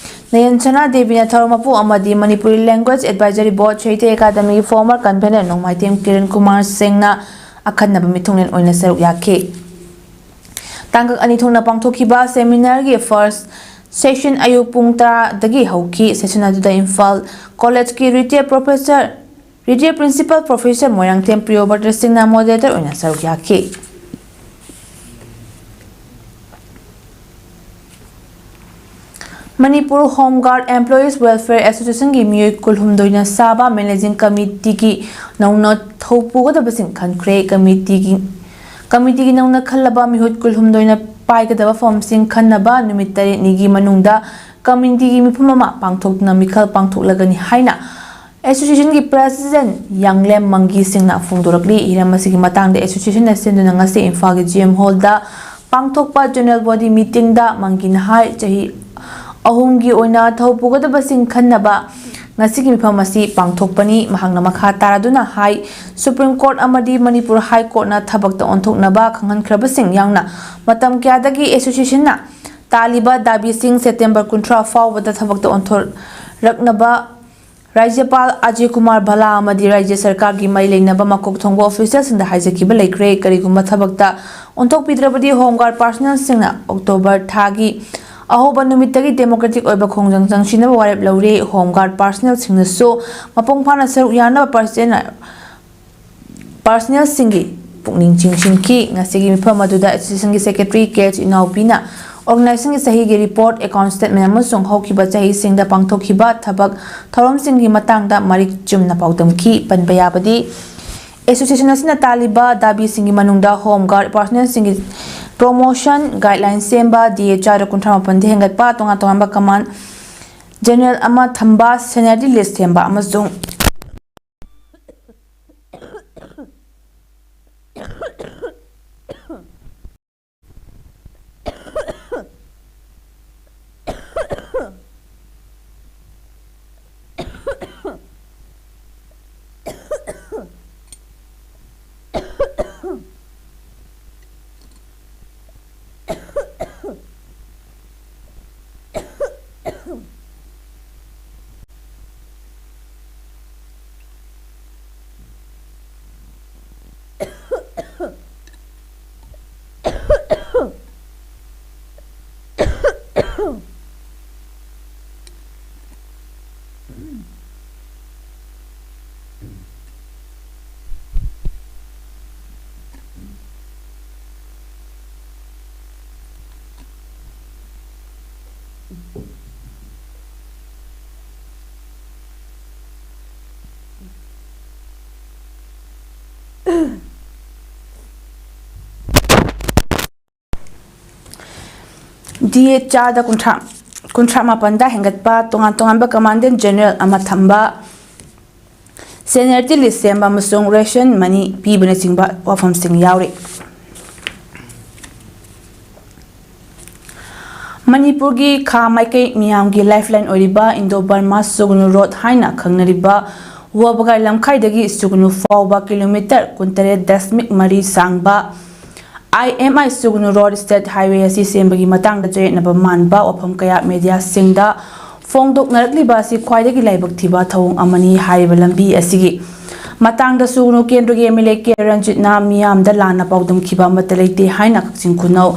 ꯅꯌꯟꯁꯅꯥ ꯗꯦꯕꯤꯅ ꯊꯧꯔꯝ ꯃꯄꯨ ꯑꯃꯗꯤ Manipuri language advisory board, Sahitya ꯑꯦꯀꯥꯗꯃꯤꯒꯤ ꯐꯣꯔꯃꯔ ꯀꯟꯚꯦꯅꯔ ꯅꯣꯡꯃꯥꯏꯊꯦꯝ ꯀꯤꯔꯟ ꯀꯨꯃꯥꯔ ꯁꯤꯡꯅ ꯑꯈꯟꯅꯕ ꯃꯤꯊꯨꯡꯂꯦꯟ ꯑꯣꯏꯅ ꯁꯔꯨꯛ ꯌꯥꯈꯤ꯫ ꯇꯥꯡꯀꯛ ꯑꯅꯤ ꯊꯣꯛꯅ ꯄꯥꯡꯊꯣꯛꯈꯤꯕ ꯁꯦꯃꯤꯅꯥꯔꯒꯤ ꯐꯥꯔꯁ ꯁꯦꯁꯟ ꯑꯌꯨꯛ ꯄꯨꯡ ꯇꯔꯥꯗꯒꯤ ꯍꯧꯈꯤ꯫ ꯁꯦꯁꯟ ꯑꯗꯨꯗ ꯏꯝꯐꯥꯜ ꯀꯣꯂꯦꯖꯀꯤ retired professor, retired principal professor Moirangthem Priyobrata ꯁꯤꯡꯅ ꯃꯣꯗꯦꯔꯦꯇꯔ ꯑꯣꯏꯅ ꯁꯔꯨꯛ ꯌꯥꯈꯤ꯫ Manipur home guard employees welfare ꯑꯦꯁꯣꯁꯤꯌꯦꯁꯟꯒꯤ ꯃꯤꯑꯣꯏ ꯀꯨꯟꯍꯨꯝꯗꯣꯏꯅ ꯁꯥꯕ ꯃꯦꯅꯦꯖꯤꯡ ꯀꯃꯤꯇꯤꯒꯤ ꯅꯧꯅ ꯊꯧ ꯄꯨꯒꯗꯕꯁꯤꯡ ꯈꯟꯈ꯭ꯔꯦ꯫ ꯀꯃꯤꯇꯤꯒꯤ, ꯀꯃꯤꯇꯤꯒꯤ ꯅꯧꯅ ꯈꯜꯂꯕ ꯃꯤꯍꯨꯠ ꯀꯨꯟꯍꯨꯝꯗꯣꯏꯅ ꯄꯥꯏꯒꯗꯕ ꯐꯝꯁꯤꯡ ꯈꯟꯅꯕ ꯅꯨꯃꯤꯠ ꯇꯔꯦꯠꯅꯤꯒꯤ ꯃꯅꯨꯡꯗ ꯀꯃꯤꯇꯤꯒꯤ ꯃꯤꯐꯝ ꯑꯃ ꯄꯥꯡꯊꯣꯛꯇꯨꯅ ꯃꯤꯈꯜ ꯄꯥꯡꯊꯣꯛꯂꯒꯅꯤ ꯍꯥꯏꯅ ꯑꯦꯁꯣꯁꯤꯌꯦꯁꯟꯒꯤ ꯄ꯭ꯔꯦꯁꯤꯗꯦꯟꯠ ꯌꯥꯡꯂꯦꯝ ꯃꯪꯒꯤ ꯁꯤꯡꯅ ꯐꯣꯡꯗꯣꯔꯛꯂꯤ꯫ ꯍꯤꯔꯝ ꯑꯁꯤꯒꯤ ꯃꯇꯥꯡꯗ ꯑꯦꯁꯣꯁꯤꯌꯦꯁꯟꯅ ꯁꯤꯟꯗꯨꯅ ꯉꯁꯤ ꯏꯝꯐꯥꯜꯒꯤ ꯖꯤ ꯑꯦꯝ ꯍꯣꯜꯗ ꯄꯥꯡꯊꯣꯛꯄ ꯖꯦꯅꯔꯦꯜ ꯕꯣꯗꯤ ꯃꯤꯇꯤꯡꯗ ꯃꯪꯒꯤꯅ ꯍꯥꯏ, ꯆꯍꯤ ꯑꯍꯨꯝꯒꯤ ꯑꯣꯏꯅ ꯊꯧ ꯄꯨꯒꯗꯕꯁꯤꯡ ꯈꯟꯅꯕ ꯉꯁꯤꯒꯤ ꯃꯤꯐꯝ ꯑꯁꯤ ꯄꯥꯡꯊꯣꯛꯄꯅꯤ꯫ ꯃꯍꯥꯛꯅ ꯃꯈꯥ ꯇꯥꯔꯗꯨꯅ ꯍꯥꯏ, ꯁꯨꯄ꯭ꯔꯤꯝ ꯀꯣꯔꯠ ꯑꯃꯗꯤ ꯃꯅꯤꯄꯨꯔ ꯍꯥꯏ ꯀꯣꯔꯠꯅ ꯊꯕꯛꯇ ꯑꯣꯟꯊꯣꯛꯅꯕ ꯈꯪꯍꯟꯈ꯭ꯔꯕꯁꯤꯡ ꯌꯥꯎꯅ ꯃꯇꯝ ꯀꯌꯥꯗꯒꯤ ꯑꯦꯁꯣꯁꯤꯌꯦꯁꯟꯅ ꯇꯥꯜꯂꯤꯕ ꯗꯥꯕꯤꯁꯤꯡ ꯁꯦꯞꯇꯦꯝꯕꯔ ꯀꯨꯟꯊ꯭ꯔꯥ ꯐꯥꯎꯕꯗ ꯊꯕꯛꯇ ꯑꯣꯟꯊꯣꯔꯛꯅꯕ ꯔꯥꯖ꯭ꯌꯄꯥꯜ ꯑꯖꯌ ꯀꯨꯃꯥꯔ ꯚꯜꯂꯥ ꯑꯃꯗꯤ ꯔꯥꯖ꯭ꯌ ꯁꯔꯀꯥꯔꯒꯤ ꯃꯔꯤ ꯂꯩꯅꯕ ꯃꯀꯣꯛ ꯊꯣꯡꯕ ꯑꯣꯐꯤꯁꯤꯌꯦꯜꯁꯤꯡꯗ ꯍꯥꯏꯖꯈꯤꯕ ꯂꯩꯈ꯭ꯔꯦ꯫ ꯀꯔꯤꯒꯨꯝꯕ ꯊꯕꯛꯇ ꯑꯣꯟꯊꯣꯛꯄꯤꯗ꯭ꯔꯕꯗꯤ ꯍꯣꯝ ꯒꯥꯔꯗ ꯄꯥꯔꯁꯅꯦꯜꯁꯤꯡꯅ ꯑꯣꯛꯇꯣꯕꯔ ꯊꯥꯒꯤ ꯑꯍꯧꯕ ꯅꯨꯃꯤꯠꯇꯒꯤ ꯗꯦꯃꯣꯀ꯭ꯔꯦꯇꯤꯛ ꯑꯣꯏꯕ ꯈꯣꯡꯖꯪ ꯆꯪꯁꯤꯟꯅꯕ ꯋꯥꯔꯦꯞ ꯂꯧꯔꯦ꯫ ꯍꯣꯝ ꯒꯥꯔꯗ ꯄꯥꯔꯁꯅꯦꯜꯁꯤꯡꯅꯁꯨ ꯃꯄꯨꯡ ꯐꯥꯅ ꯁꯔꯨꯛ ꯌꯥꯅꯕ ꯄꯥꯔꯁꯅꯦꯜ ꯄꯥꯔꯁꯅꯦꯜꯁꯤꯡꯒꯤ ꯄꯨꯛꯅꯤꯡ ꯆꯤꯡꯁꯤꯟꯈꯤ꯫ ꯉꯁꯤꯒꯤ ꯃꯤꯐꯝ ꯑꯗꯨꯗ ꯑꯦꯁꯣꯁꯤꯌꯦꯁꯟꯒꯤ ꯁꯦꯀ꯭ꯔꯦꯇꯔꯤ ꯀꯦ ꯑꯦꯆ ꯏꯅꯥꯎꯕꯤꯅ ꯑꯣꯔꯒꯅꯥꯏꯖꯦꯁꯟꯒꯤ ꯆꯍꯤꯒꯤ ꯔꯤꯄꯣꯔꯠ, ꯑꯦꯀꯥꯎꯟ ꯁ꯭ꯇꯦꯠꯃꯦꯟꯠ ꯑꯃꯁꯨꯡ ꯍꯧꯈꯤꯕ ꯆꯍꯤꯁꯤꯡꯗ ꯄꯥꯡꯊꯣꯛꯈꯤꯕ ꯊꯕꯛ ꯊꯧꯔꯝꯁꯤꯡꯒꯤ ꯃꯇꯥꯡꯗ ꯃꯔꯤꯛ ꯆꯨꯝꯅ ꯄꯥꯎꯗꯝꯈꯤ꯫ ꯄꯟꯕ ꯌꯥꯕꯗꯤ, ꯑꯦꯁꯣꯁꯤꯌꯦꯁꯟ ꯑꯁꯤꯅ ꯇꯥꯜꯂꯤꯕ ꯗꯥꯕꯤꯁꯤꯡꯒꯤ ꯃꯅꯨꯡꯗ ꯍꯣꯝ ꯒꯥꯔꯗ ꯄꯥꯔꯁꯅꯦꯜꯁꯤꯡꯒꯤ ꯄ꯭ꯔꯣꯃꯣꯁꯟ ꯒꯥꯏꯗꯂꯥꯏꯟ ꯁꯦꯝꯕ, ꯗꯤ ꯑꯦꯆ ꯑꯥꯔꯗ ꯀꯨꯟꯊ꯭ꯔꯥ ꯃꯥꯄꯟꯗ ꯍꯦꯟꯒꯠꯄ, ꯇꯣꯉꯥꯟ ꯇꯣꯉꯥꯟꯕ ꯀꯃꯥꯟ ꯖꯦꯅꯔꯦꯜ ꯑꯃ ꯊꯝꯕ, ꯁꯦꯅꯤꯌꯔꯤꯇꯤ ꯂꯤꯁ ꯁꯦꯝꯕ ꯑꯃꯁꯨꯡ ꯗꯤ ꯑꯦ ꯆꯥꯗ ꯀꯨꯟꯊ꯭ꯔꯥ, ꯀꯨꯟꯊ꯭ꯔꯥ ꯃꯥꯄꯟꯗ ꯍꯦꯟꯒꯠꯄ, ꯇꯣꯉꯥꯟ ꯇꯣꯉꯥꯟꯕ ꯀꯃꯥꯟꯗꯦꯟ ꯖꯦꯅꯔꯦꯜ ꯑꯃ ꯊꯝꯕ, ꯁꯦꯅꯤꯌꯔ ꯇꯤꯂꯤꯁ ꯁꯦꯝꯕ ꯑꯃꯁꯨꯡ ꯔꯦꯁꯟ ꯃꯅꯤ ꯄꯤꯕꯅꯆꯤꯡꯕ ꯋꯥꯐꯝꯁꯤꯡ ꯌꯥꯎꯔꯤ꯫ ꯃꯅꯤꯄꯨꯔꯒꯤ ꯈꯥ ꯃꯥꯏꯀꯩ ꯃꯤꯌꯥꯝꯒꯤ ꯂꯥꯏꯐꯂꯥꯏꯟ ꯑꯣꯏꯔꯤꯕ ꯏꯟꯗꯣ ꯕꯔꯃꯥ ꯁꯨꯒꯅꯨ ꯔꯣꯗ ꯍꯥꯏꯅ ꯈꯪꯅꯔꯤꯕ ꯋꯥꯕꯒꯥꯏ ꯂꯝꯈꯥꯏꯗꯒꯤ ꯁꯨꯒꯅꯨ ꯐꯥꯎꯕ ꯀꯤꯂꯣꯃꯤꯇꯔ ꯀꯨꯟꯇꯔꯦꯠ ꯗꯁꯃꯤꯛ ꯃꯔꯤ ꯁꯥꯡꯕ ꯑꯥꯏ ꯑꯦꯝ ꯑꯥꯏ ꯁꯨꯒꯅꯨ ꯔꯣꯗ ꯁ꯭ꯇꯦꯠ ꯍꯥꯏꯋꯦ ꯑꯁꯤ ꯁꯦꯝꯕꯒꯤ ꯃꯇꯥꯡꯗ ꯆꯌꯦꯠꯅꯕ ꯃꯥꯟꯕ ꯋꯥꯐꯝ ꯀꯌꯥ ꯃꯦꯗꯤꯌꯥꯁꯤꯡꯗ ꯐꯣꯡꯗꯣꯛꯅꯔꯛꯂꯤꯕ ꯑꯁꯤ ꯈ꯭ꯋꯥꯏꯗꯒꯤ ꯂꯥꯏꯕꯛ ꯊꯤꯕ ꯊꯧꯑꯣꯡ ꯑꯃꯅꯤ꯫ ꯍꯥꯏꯔꯤꯕ ꯂꯝꯕꯤ ꯑꯁꯤꯒꯤ ꯃꯇꯥꯡꯗ ꯁꯨꯒꯅꯨ ꯀꯦꯟꯗ꯭ꯔꯒꯤ ꯑꯦꯝ ꯑꯦꯜ ꯑꯦ ꯀꯦ ꯔꯟꯖꯤꯠꯅ ꯃꯤꯌꯥꯝꯗ ꯂꯥꯟꯅ ꯄꯥꯎꯗꯝꯈꯤꯕ ꯑꯃꯠꯇ ꯂꯩꯇꯦ ꯍꯥꯏꯅ ꯀꯛꯆꯤꯡ ꯈꯨꯅꯧ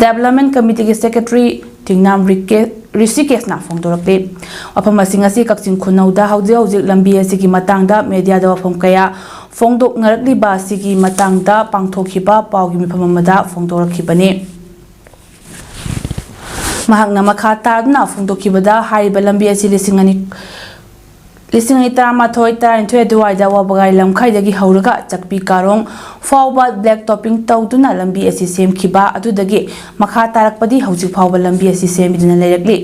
ꯗꯦꯕꯂꯞꯃꯦꯟ ꯀꯃꯤꯇꯤꯒꯤ ꯁꯦꯀ꯭ꯔꯦꯇꯔꯤ ꯇꯤꯡꯅꯥꯝ ꯔꯤꯀꯦ-, ꯔꯤꯁꯤꯀꯦꯁꯅ ꯐꯣꯡꯗꯣꯔꯛꯂꯤ꯫ ꯋꯥꯐꯝ ꯑꯁꯤꯡ ꯑꯁꯤ ꯀꯛꯆꯤꯡ ꯈꯨꯅꯧꯗ ꯍꯧꯖꯤꯛ ꯍꯧꯖꯤꯛ ꯂꯝꯕꯤ ꯑꯁꯤꯒꯤ ꯃꯇꯥꯡꯗ ꯃꯦꯗꯤꯌꯥꯗ ꯋꯥꯐꯝ ꯀꯌꯥ ꯐꯣꯡꯗꯣꯛꯅꯔꯛꯂꯤꯕ ꯑꯁꯤꯒꯤ ꯃꯇꯥꯡꯗ ꯄꯥꯡꯊꯣꯛꯈꯤꯕ ꯄꯥꯎꯒꯤ ꯃꯤꯐꯝ ꯑꯃꯗ ꯐꯣꯡꯗꯣꯔꯛꯈꯤꯕꯅꯤ꯫ ꯃꯍꯥꯛꯅ ꯃꯈꯥ ꯇꯥꯗꯨꯅ ꯐꯣꯡꯗꯣꯛꯈꯤꯕꯗ, ꯍꯥꯏꯔꯤꯕ ꯂꯝꯕꯤ ꯑꯁꯤ ꯂꯤꯁꯤꯡ ꯑꯅꯤ, ꯂꯤꯁꯤꯡ ꯑꯅꯤ ꯇꯔꯥꯃꯥꯊꯣꯏ ꯇꯔꯥꯅꯤꯊꯣꯏ ꯑꯗꯨꯋꯥꯏꯗ ꯋꯥꯕꯒꯥꯏ ꯂꯝꯈꯥꯏꯗꯒꯤ ꯍꯧꯔꯒ ꯆꯛꯄꯤ ꯀꯥꯔꯣꯡ ꯐꯥꯎꯕ ꯕ꯭ꯂꯦꯛ ꯇꯣꯞꯄꯤꯡ ꯇꯧꯗꯨꯅ ꯂꯝꯕꯤ ꯑꯁꯤ ꯁꯦꯝꯈꯤꯕ ꯑꯗꯨꯗꯒꯤ ꯃꯈꯥ ꯇꯥꯔꯛꯄꯗꯤ ꯍꯧꯖꯤꯛ ꯐꯥꯎꯕ ꯂꯝꯕꯤ ꯑꯁꯤ ꯁꯦꯝꯕꯤꯗꯨꯅ ꯂꯩꯔꯛꯂꯤ꯫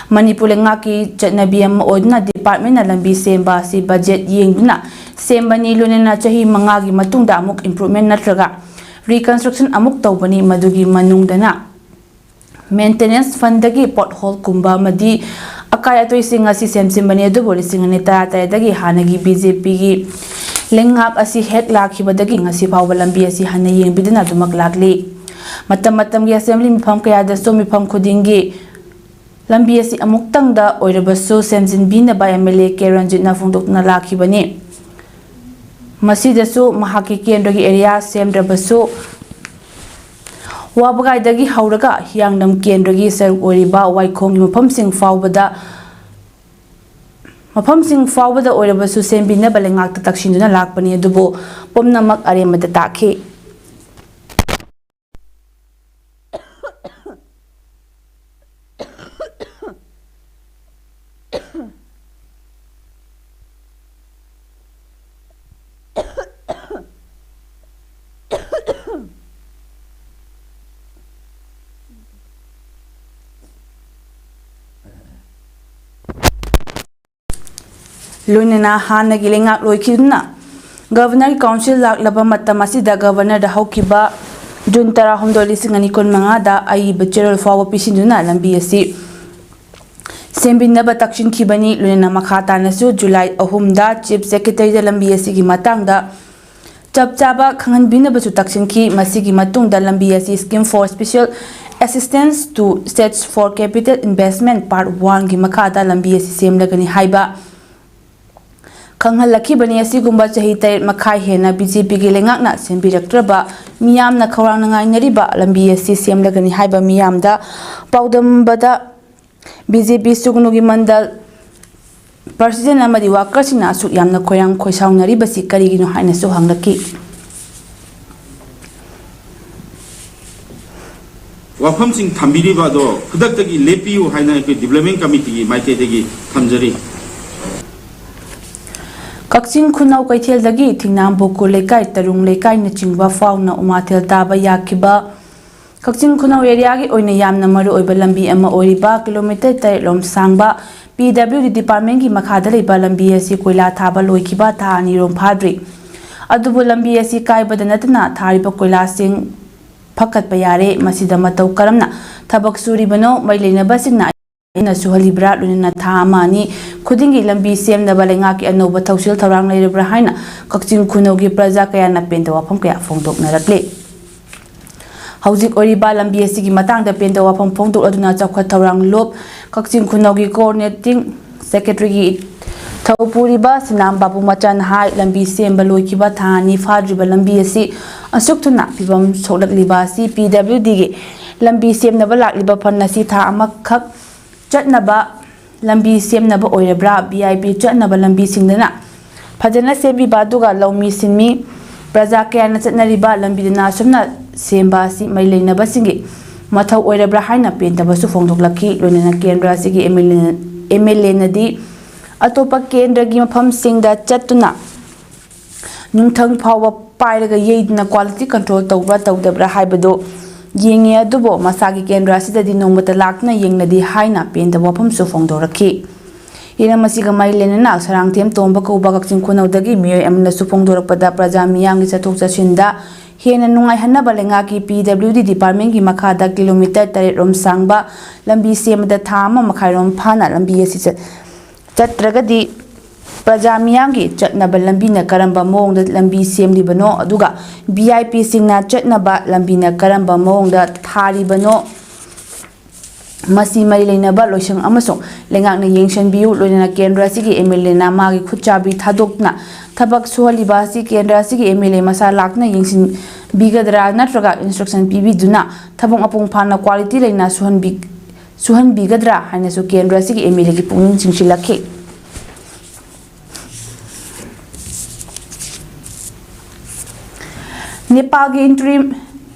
ꯃꯅꯤꯄꯨꯔ ꯂꯩꯉꯥꯛꯀꯤ ꯆꯠꯅꯕꯤ ꯑꯃ ꯑꯣꯏꯗꯨꯅ ꯗꯤꯄꯥꯔꯠꯃꯦꯟꯅ ꯂꯝꯕꯤ ꯁꯦꯝꯕ ꯑꯁꯤ ꯕꯖꯦꯠ ꯌꯦꯡꯗꯨꯅ ꯁꯦꯝꯕꯅꯤ, ꯂꯣꯏꯅꯅ ꯆꯍꯤ ꯃꯉꯥꯒꯤ ꯃꯇꯨꯡꯗ ꯑꯃꯨꯛ ꯏꯝꯄ꯭ꯔꯨꯚꯃꯦꯟ ꯅꯠꯇ꯭ꯔꯒ ꯔꯤꯀꯟꯁꯇ꯭ꯔꯛꯁꯟ ꯑꯃꯨꯛ ꯇꯧꯕꯅꯤ꯫ ꯃꯗꯨꯒꯤ ꯃꯅꯨꯡꯗꯅ ꯃꯦꯟꯇꯦꯅꯦꯟꯁ ꯐꯟꯗꯒꯤ ꯄꯣꯠꯍꯣꯜꯒꯨꯝꯕ ꯑꯃꯗꯤ ꯑꯀꯥꯏ ꯑꯇꯣꯏꯁꯤꯡ ꯑꯁꯤ ꯁꯦꯝꯖꯤꯟꯕꯅꯤ꯫ ꯑꯗꯨꯕꯨ ꯂꯤꯁꯤꯡ ꯑꯅꯤ ꯇꯔꯥꯇꯔꯦꯠꯇꯒꯤ ꯍꯥꯟꯅꯒꯤ ꯕꯤ ꯖꯦ ꯄꯤꯒꯤ ꯂꯩꯉꯥꯛ ꯑꯁꯤ ꯍꯦꯛ ꯂꯥꯛꯈꯤꯕꯗꯒꯤ ꯉꯁꯤ ꯐꯥꯎꯕ ꯂꯝꯕꯤ ꯑꯁꯤ ꯍꯟꯅ ꯌꯦꯡꯕꯤꯗꯨꯅ ꯑꯗꯨꯃꯛ ꯂꯥꯛꯂꯤ꯫ ꯃꯇꯝ ꯃꯇꯝꯒꯤ ꯑꯁꯦꯝꯕ꯭ꯂꯤ ꯃꯤꯐꯝ ꯀꯌꯥꯗꯁꯨ ꯃꯤꯐꯝ ꯈꯨꯗꯤꯡꯒꯤ ꯂꯝꯕꯤ ꯑꯁꯤ ꯑꯃꯨꯛꯇꯪꯗ ꯑꯣꯏꯔꯕꯁꯨ ꯁꯦꯝꯖꯤꯟꯕꯤꯅꯕ ꯑꯦꯝ ꯑꯦꯜ ꯑꯦ ꯀꯦ ꯔꯟꯖꯤꯠꯅ ꯐꯣꯡꯗꯣꯛꯇꯨꯅ ꯂꯥꯛꯈꯤꯕꯅꯤ꯫ ꯃꯁꯤꯗꯁꯨ ꯃꯍꯥꯛꯀꯤ ꯀꯦꯟꯗ꯭ꯔꯒꯤ ꯑꯦꯔꯤꯌꯥ ꯁꯦꯝꯗ꯭ꯔꯕꯁꯨ ꯋꯥꯕꯒꯥꯏꯗꯒꯤ ꯍꯧꯔꯒ ꯍꯤꯌꯥꯡꯂꯝ ꯀꯦꯟꯗ꯭ꯔꯒꯤ ꯁꯔꯨꯛ ꯑꯣꯏꯔꯤꯕ ꯋꯥꯏꯈꯣꯡꯒꯤ ꯃꯐꯝꯁꯤꯡ ꯐꯥꯎꯕꯗ, ꯃꯐꯝꯁꯤꯡ ꯐꯥꯎꯕꯗ ꯑꯣꯏꯔꯕꯁꯨ ꯁꯦꯝꯕꯤꯅꯕ ꯂꯩꯉꯥꯛꯇ ꯇꯛꯁꯤꯟꯗꯨꯅ ꯂꯥꯛꯄꯅꯤ꯫ ꯑꯗꯨꯕꯨ ꯄꯨꯝꯅꯃꯛ ꯑꯔꯦꯝꯕꯗ ꯇꯥꯈꯤ꯫ ꯂꯣꯏꯅꯅ ꯍꯥꯟꯅꯒꯤ ꯂꯩꯉꯥꯛ ꯂꯣꯏꯈꯤꯗꯨꯅ Governorꯒꯤ Council ꯂꯥꯛꯂꯕ ꯃꯇꯝ ꯑꯁꯤꯗ Governorꯗ ꯍꯧꯈꯤꯕ June ꯇꯔꯥꯍꯨꯝꯗꯣꯏ, ꯂꯤꯁꯤꯡ ꯑꯅꯤ ꯀꯨꯟꯃꯉꯥꯗ ꯑꯏꯕ ꯆꯦꯔꯣꯜ ꯐꯥꯎꯕ ꯄꯤꯁꯤꯟꯗꯨꯅ ꯂꯝꯕꯤ ꯑꯁꯤ ꯁꯦꯝꯕꯤꯅꯕ ꯇꯛꯁꯤꯟꯈꯤꯕꯅꯤ꯫ ꯂꯣꯏꯅꯅ ꯃꯈꯥ ꯇꯥꯅꯁꯨ July ꯑꯍꯨꯝꯗ Chief Secretaryꯗ ꯂꯝꯕꯤ ꯑꯁꯤꯒꯤ ꯃꯇꯥꯡꯗ ꯆꯞ ꯆꯥꯕ ꯈꯪꯍꯟꯕꯤꯅꯕꯁꯨ ꯇꯛꯁꯤꯟꯈꯤ꯫ ꯃꯁꯤꯒꯤ ꯃꯇꯨꯡꯗ ꯂꯝꯕꯤ ꯑꯁꯤ Scheme for Special Assistance to States for Capital Investment Part Oneꯒꯤ ꯃꯈꯥꯗ ꯂꯝꯕꯤ ꯑꯁꯤ ꯁꯦꯝꯂꯒꯅꯤ ꯍꯥꯏꯕ ꯈꯪꯍꯜꯂꯛꯈꯤꯕꯅꯤ꯫ ꯑꯁꯤꯒꯨꯝꯕ ꯆꯍꯤ ꯇꯔꯦꯠ ꯃꯈꯥꯏ ꯍꯦꯟꯅ BJPꯒꯤ ꯂꯩꯉꯥꯛꯅ ꯁꯦꯝꯕꯤꯔꯛꯇ꯭ꯔꯕ, ꯃꯤꯌꯥꯝꯅ ꯈꯧꯔꯥꯡꯅ ꯉꯥꯏꯅꯔꯤꯕ ꯂꯝꯕꯤ ꯑꯁꯤ ꯁꯦꯝꯂꯒꯅꯤ ꯍꯥꯏꯕ ꯃꯤꯌꯥꯝꯗ ꯄꯥꯎꯗꯝꯕꯗ BJP ꯁꯨꯒꯅꯨꯒꯤ ꯃꯟꯗꯜ President ꯑꯃꯗꯤ workerꯁꯤꯡꯅ ꯑꯁꯨꯛ ꯌꯥꯝꯅ ꯈꯣꯏꯔꯥꯡ ꯈꯣꯏꯁꯥꯎꯅꯔꯤꯕꯁꯤ ꯀꯔꯤꯒꯤꯅꯣ ꯍꯥꯏꯅꯁꯨ ꯍꯪꯂꯛꯈꯤ꯫ ꯋꯥꯐꯝꯁꯤꯡ ꯊꯝꯕꯤꯔꯤꯕ ꯑꯗꯣ ꯈꯨꯗꯛꯇꯒꯤ ꯂꯦꯞꯄꯤꯌꯨ ꯍꯥꯏꯅ ꯑꯩꯈꯣꯏ Development Committeeꯒꯤ ꯃꯥꯏꯀꯩꯗꯒꯤ ꯊꯝꯖꯔꯤ꯫ ꯀꯛꯆꯤꯡ ꯈꯨꯅꯧ ꯀꯩꯊꯦꯜꯗꯒꯤ ꯊꯤꯡꯅꯥꯝꯕꯨ ꯈꯨꯜ ꯂꯩꯀꯥꯏ, ꯇꯔꯨꯡ ꯂꯩꯀꯥꯏꯅꯆꯤꯡꯕ ꯐꯥꯎꯅ ꯎꯃꯥꯊꯦꯜ ꯇꯥꯕ ꯌꯥꯈꯤꯕ ꯀꯛꯆꯤꯡ ꯈꯨꯅꯧ areaꯒꯤ ꯑꯣꯏꯅ ꯌꯥꯝꯅ ꯃꯔꯨꯑꯣꯏꯕ ꯂꯝꯕꯤ ꯑꯃ ꯑꯣꯏꯔꯤꯕ kilometre ꯇꯔꯦꯠ ꯂꯣꯝ ꯁꯥꯡꯕ PWD departmentꯀꯤ ꯃꯈꯥꯗ ꯂꯩꯕ ꯂꯝꯕꯤ ꯑꯁꯤ ꯀꯣꯏꯂꯥ ꯊꯥꯕ ꯂꯣꯏꯈꯤꯕ ꯊꯥ ꯑꯅꯤꯔꯣꯝ ꯐꯥꯗ꯭ꯔꯤ꯫ ꯑꯗꯨꯕꯨ ꯂꯝꯕꯤ ꯑꯁꯤ ꯀꯥꯏꯕꯗ ꯅꯠꯇꯅ ꯊꯥꯔꯤꯕ ꯀꯣꯏꯂꯥꯁꯤꯡ ꯐꯀꯠꯄ ꯌꯥꯔꯦ꯫ ꯃꯁꯤꯗ ꯃꯇꯧ ꯀꯔꯝꯅ ꯊꯕꯛ ꯁꯨꯔꯤꯕꯅꯣ? ꯃꯔꯤ ꯂꯩꯅꯕꯁꯤꯡꯅ ꯑꯩꯅ ꯁꯨꯍꯜꯂꯤꯕ꯭ꯔꯥ? ꯂꯣꯏꯅꯅ ꯊꯥ ꯑꯃ ꯑꯅꯤ ꯈꯨꯗꯤꯡꯒꯤ ꯂꯝꯕꯤ ꯁꯦꯝꯅꯕ ꯂꯩꯉꯥꯛꯀꯤ ꯑꯅꯧꯕ ꯊꯧꯁꯤꯜ ꯊꯧꯔꯥꯡ ꯂꯩꯔꯕ꯭ꯔꯥ ꯍꯥꯏꯅ ꯀꯛꯆꯤꯡ ꯈꯨꯅꯧꯒꯤ ꯄ꯭ꯔꯖꯥ ꯀꯌꯥꯅ ꯄꯦꯟꯗꯕ ꯋꯥꯐꯝ ꯀꯌꯥ ꯐꯣꯡꯗꯣꯛꯅꯔꯛꯂꯤ꯫ ꯍꯧꯖꯤꯛ ꯑꯣꯏꯔꯤꯕ ꯂꯝꯕꯤ ꯑꯁꯤꯒꯤ ꯃꯇꯥꯡꯗ ꯄꯦꯟꯗꯕ ꯋꯥꯐꯝ ꯐꯣꯡꯗꯣꯛꯂꯗꯨꯅ ꯆꯥꯎꯈꯠ ꯊꯧꯔꯥꯡ ꯂꯨꯞ ꯀꯛꯆꯤꯡ ꯈꯨꯅꯧꯒꯤ coordinating secretaryꯒꯤ ꯊꯧ ꯄꯨꯔꯤꯕ ꯁꯤꯅꯥꯝ ꯕꯥꯕꯨ ꯃꯆꯥꯅ ꯍꯥꯏ, ꯂꯝꯕꯤ ꯁꯦꯝꯕ ꯂꯣꯏꯈꯤꯕ ꯊꯥ ꯑꯅꯤ ꯐꯥꯗ꯭ꯔꯤꯕ ꯂꯝꯕꯤ ꯑꯁꯤ ꯑꯁꯨꯛ ꯊꯨꯅ ꯐꯤꯕꯝ ꯁꯣꯛꯂꯛꯂꯤꯕ ꯑꯁꯤ PWDꯒꯤ ꯂꯝꯕꯤ ꯁꯦꯝꯅꯕ ꯂꯥꯛꯂꯤꯕ fund ꯑꯁꯤ ꯊꯥ ꯑꯃꯈꯛ ꯆꯠꯅꯕ ꯂꯝꯕꯤ ꯁꯦꯝꯅꯕ ꯑꯣꯏꯔꯕ꯭ꯔꯥ? VIP ꯆꯠꯅꯕ ꯂꯝꯕꯤꯁꯤꯡꯗꯅ ꯐꯖꯅ ꯁꯦꯝꯕꯤꯕ, ꯑꯗꯨꯒ ꯂꯧꯃꯤ ꯁꯤꯟꯃꯤ ꯄ꯭ꯔꯖꯥ ꯀꯌꯥꯅ ꯆꯠꯅꯔꯤꯕ ꯂꯝꯕꯤꯗꯅ ꯑꯁꯨꯝꯅ ꯁꯦꯝꯕ ꯑꯁꯤ ꯃꯔꯤ ꯂꯩꯅꯕꯁꯤꯡꯒꯤ ꯃꯊꯧ ꯑꯣꯏꯔꯕ꯭ꯔꯥ ꯍꯥꯏꯅ ꯄꯦꯟꯗꯕꯁꯨ ꯐꯣꯡꯗꯣꯛꯂꯛꯈꯤ꯫ ꯂꯣꯏꯅꯅ ꯀꯦꯟꯗ꯭ꯔ ꯑꯁꯤꯒꯤ MLAꯅꯗꯤ ꯑꯇꯣꯞꯄ ꯀꯦꯟꯗ꯭ꯔꯒꯤ ꯃꯐꯝꯁꯤꯡꯗ ꯆꯠꯇꯨꯅ ꯅꯨꯡꯊꯪ ꯐꯥꯎꯕ ꯄꯥꯏꯔꯒ ꯌꯩꯗꯨꯅ quality control ꯇꯧꯕ꯭ꯔꯥ ꯇꯧꯗꯕ꯭ꯔꯥ ꯍꯥꯏꯕꯗꯨ ꯌꯦꯡꯉꯤ, ꯑꯗꯨꯕꯨ ꯃꯁꯥꯒꯤ ꯀꯦꯟꯗ꯭ꯔ ꯑꯁꯤꯗꯗꯤ ꯅꯣꯡꯃꯇ ꯂꯥꯛꯇꯨꯅ ꯌꯦꯡꯅꯗꯦ ꯍꯥꯏꯅ ꯄꯦꯟꯗꯕ ꯋꯥꯐꯝꯁꯨ ꯐꯣꯡꯗꯣꯔꯛꯈꯤ꯫ ꯍꯤꯔꯝ ꯑꯁꯤꯒ ꯃꯔꯤ ꯂꯩꯅꯅ ꯁꯔꯥꯡꯊꯦꯝ ꯇꯣꯝꯕ ꯀꯧꯕ ꯀꯛꯆꯤꯡ ꯈꯨꯅꯧꯗꯒꯤ ꯃꯤꯑꯣꯏ ꯑꯃꯅꯁꯨ ꯐꯣꯡꯗꯣꯔꯛꯄꯗ, ꯄ꯭ꯔꯖꯥ ꯃꯤꯌꯥꯝꯒꯤ ꯆꯠꯊꯣꯛ ꯆꯠꯁꯤꯟꯗ ꯍꯦꯟꯅ ꯅꯨꯡꯉꯥꯏꯍꯟꯅꯕ ꯂꯩꯉꯥꯛꯀꯤ P W D department ꯀꯤ ꯃꯈꯥꯗ kilometre ꯇꯔꯦꯠ ꯔꯣꯝ ꯁꯥꯡꯕ ꯂꯝꯕꯤ ꯁꯦꯝꯕꯗ ꯊꯥ ꯑꯃ ꯃꯈꯥꯏ ꯔꯣꯝ ꯐꯥꯅ ꯂꯝꯕꯤ ꯑꯁꯤ ꯆꯠ-, ꯆꯠꯇ꯭ꯔꯒꯗꯤ ꯄ꯭ꯔꯖꯥ ꯃꯤꯌꯥꯝꯒꯤ ꯆꯠꯅꯕ ꯂꯝꯕꯤꯅ ꯀꯔꯝꯕ ꯃꯑꯣꯡꯗ ꯂꯝꯕꯤ ꯁꯦꯝꯂꯤꯕꯅꯣ, ꯑꯗꯨꯒ V I P ꯁꯤꯡꯅ ꯆꯠꯅꯕ ꯂꯝꯕꯤꯅ ꯀꯔꯝꯕ ꯃꯑꯣꯡꯗ ꯊꯥꯔꯤꯕꯅꯣ, ꯃꯁꯤ ꯃꯔꯤ ꯂꯩꯅꯕ ꯂꯣꯏꯁꯪ ꯑꯃꯁꯨꯡ ꯂꯩꯉꯥꯛꯅ ꯌꯦꯡꯁꯤꯟꯕꯤꯌꯨ꯫ ꯂꯣꯏꯅꯅ ꯀꯦꯟꯗ꯭ꯔ ꯑꯁꯤꯒꯤ M L A ꯅ ꯃꯥꯒꯤ ꯈꯨꯠꯆꯥꯕꯤ ꯊꯥꯗꯣꯛꯇꯨꯅ ꯊꯕꯛ ꯁꯨꯍꯜꯂꯤꯕ ꯑꯁꯤ ꯀꯦꯟꯗ꯭ꯔ ꯑꯁꯤꯒꯤ M L A ꯃꯁꯥ ꯂꯥꯛꯇꯨꯅ ꯌꯦꯡꯁꯤꯟꯕꯤꯒꯗ꯭ꯔꯥ ꯅꯠꯇ꯭ꯔꯒ instruction ꯄꯤꯕꯤꯗꯨꯅ ꯊꯕꯛ ꯃꯄꯨꯡ ꯐꯥꯅ quality ꯂꯩꯅ ꯁꯨꯍꯟꯕꯤ-, ꯁꯨꯍꯟꯕꯤꯒꯗ꯭ꯔꯥ ꯍꯥꯏꯅꯁꯨ ꯀꯦꯟꯗ꯭ꯔ ꯑꯁꯤꯒꯤ M L A ꯒꯤ ꯄꯨꯛꯅꯤꯡ ꯆꯤꯡꯁꯤꯜꯂꯛꯈꯤ꯫ ꯅꯦꯄꯥꯜꯒꯤ interim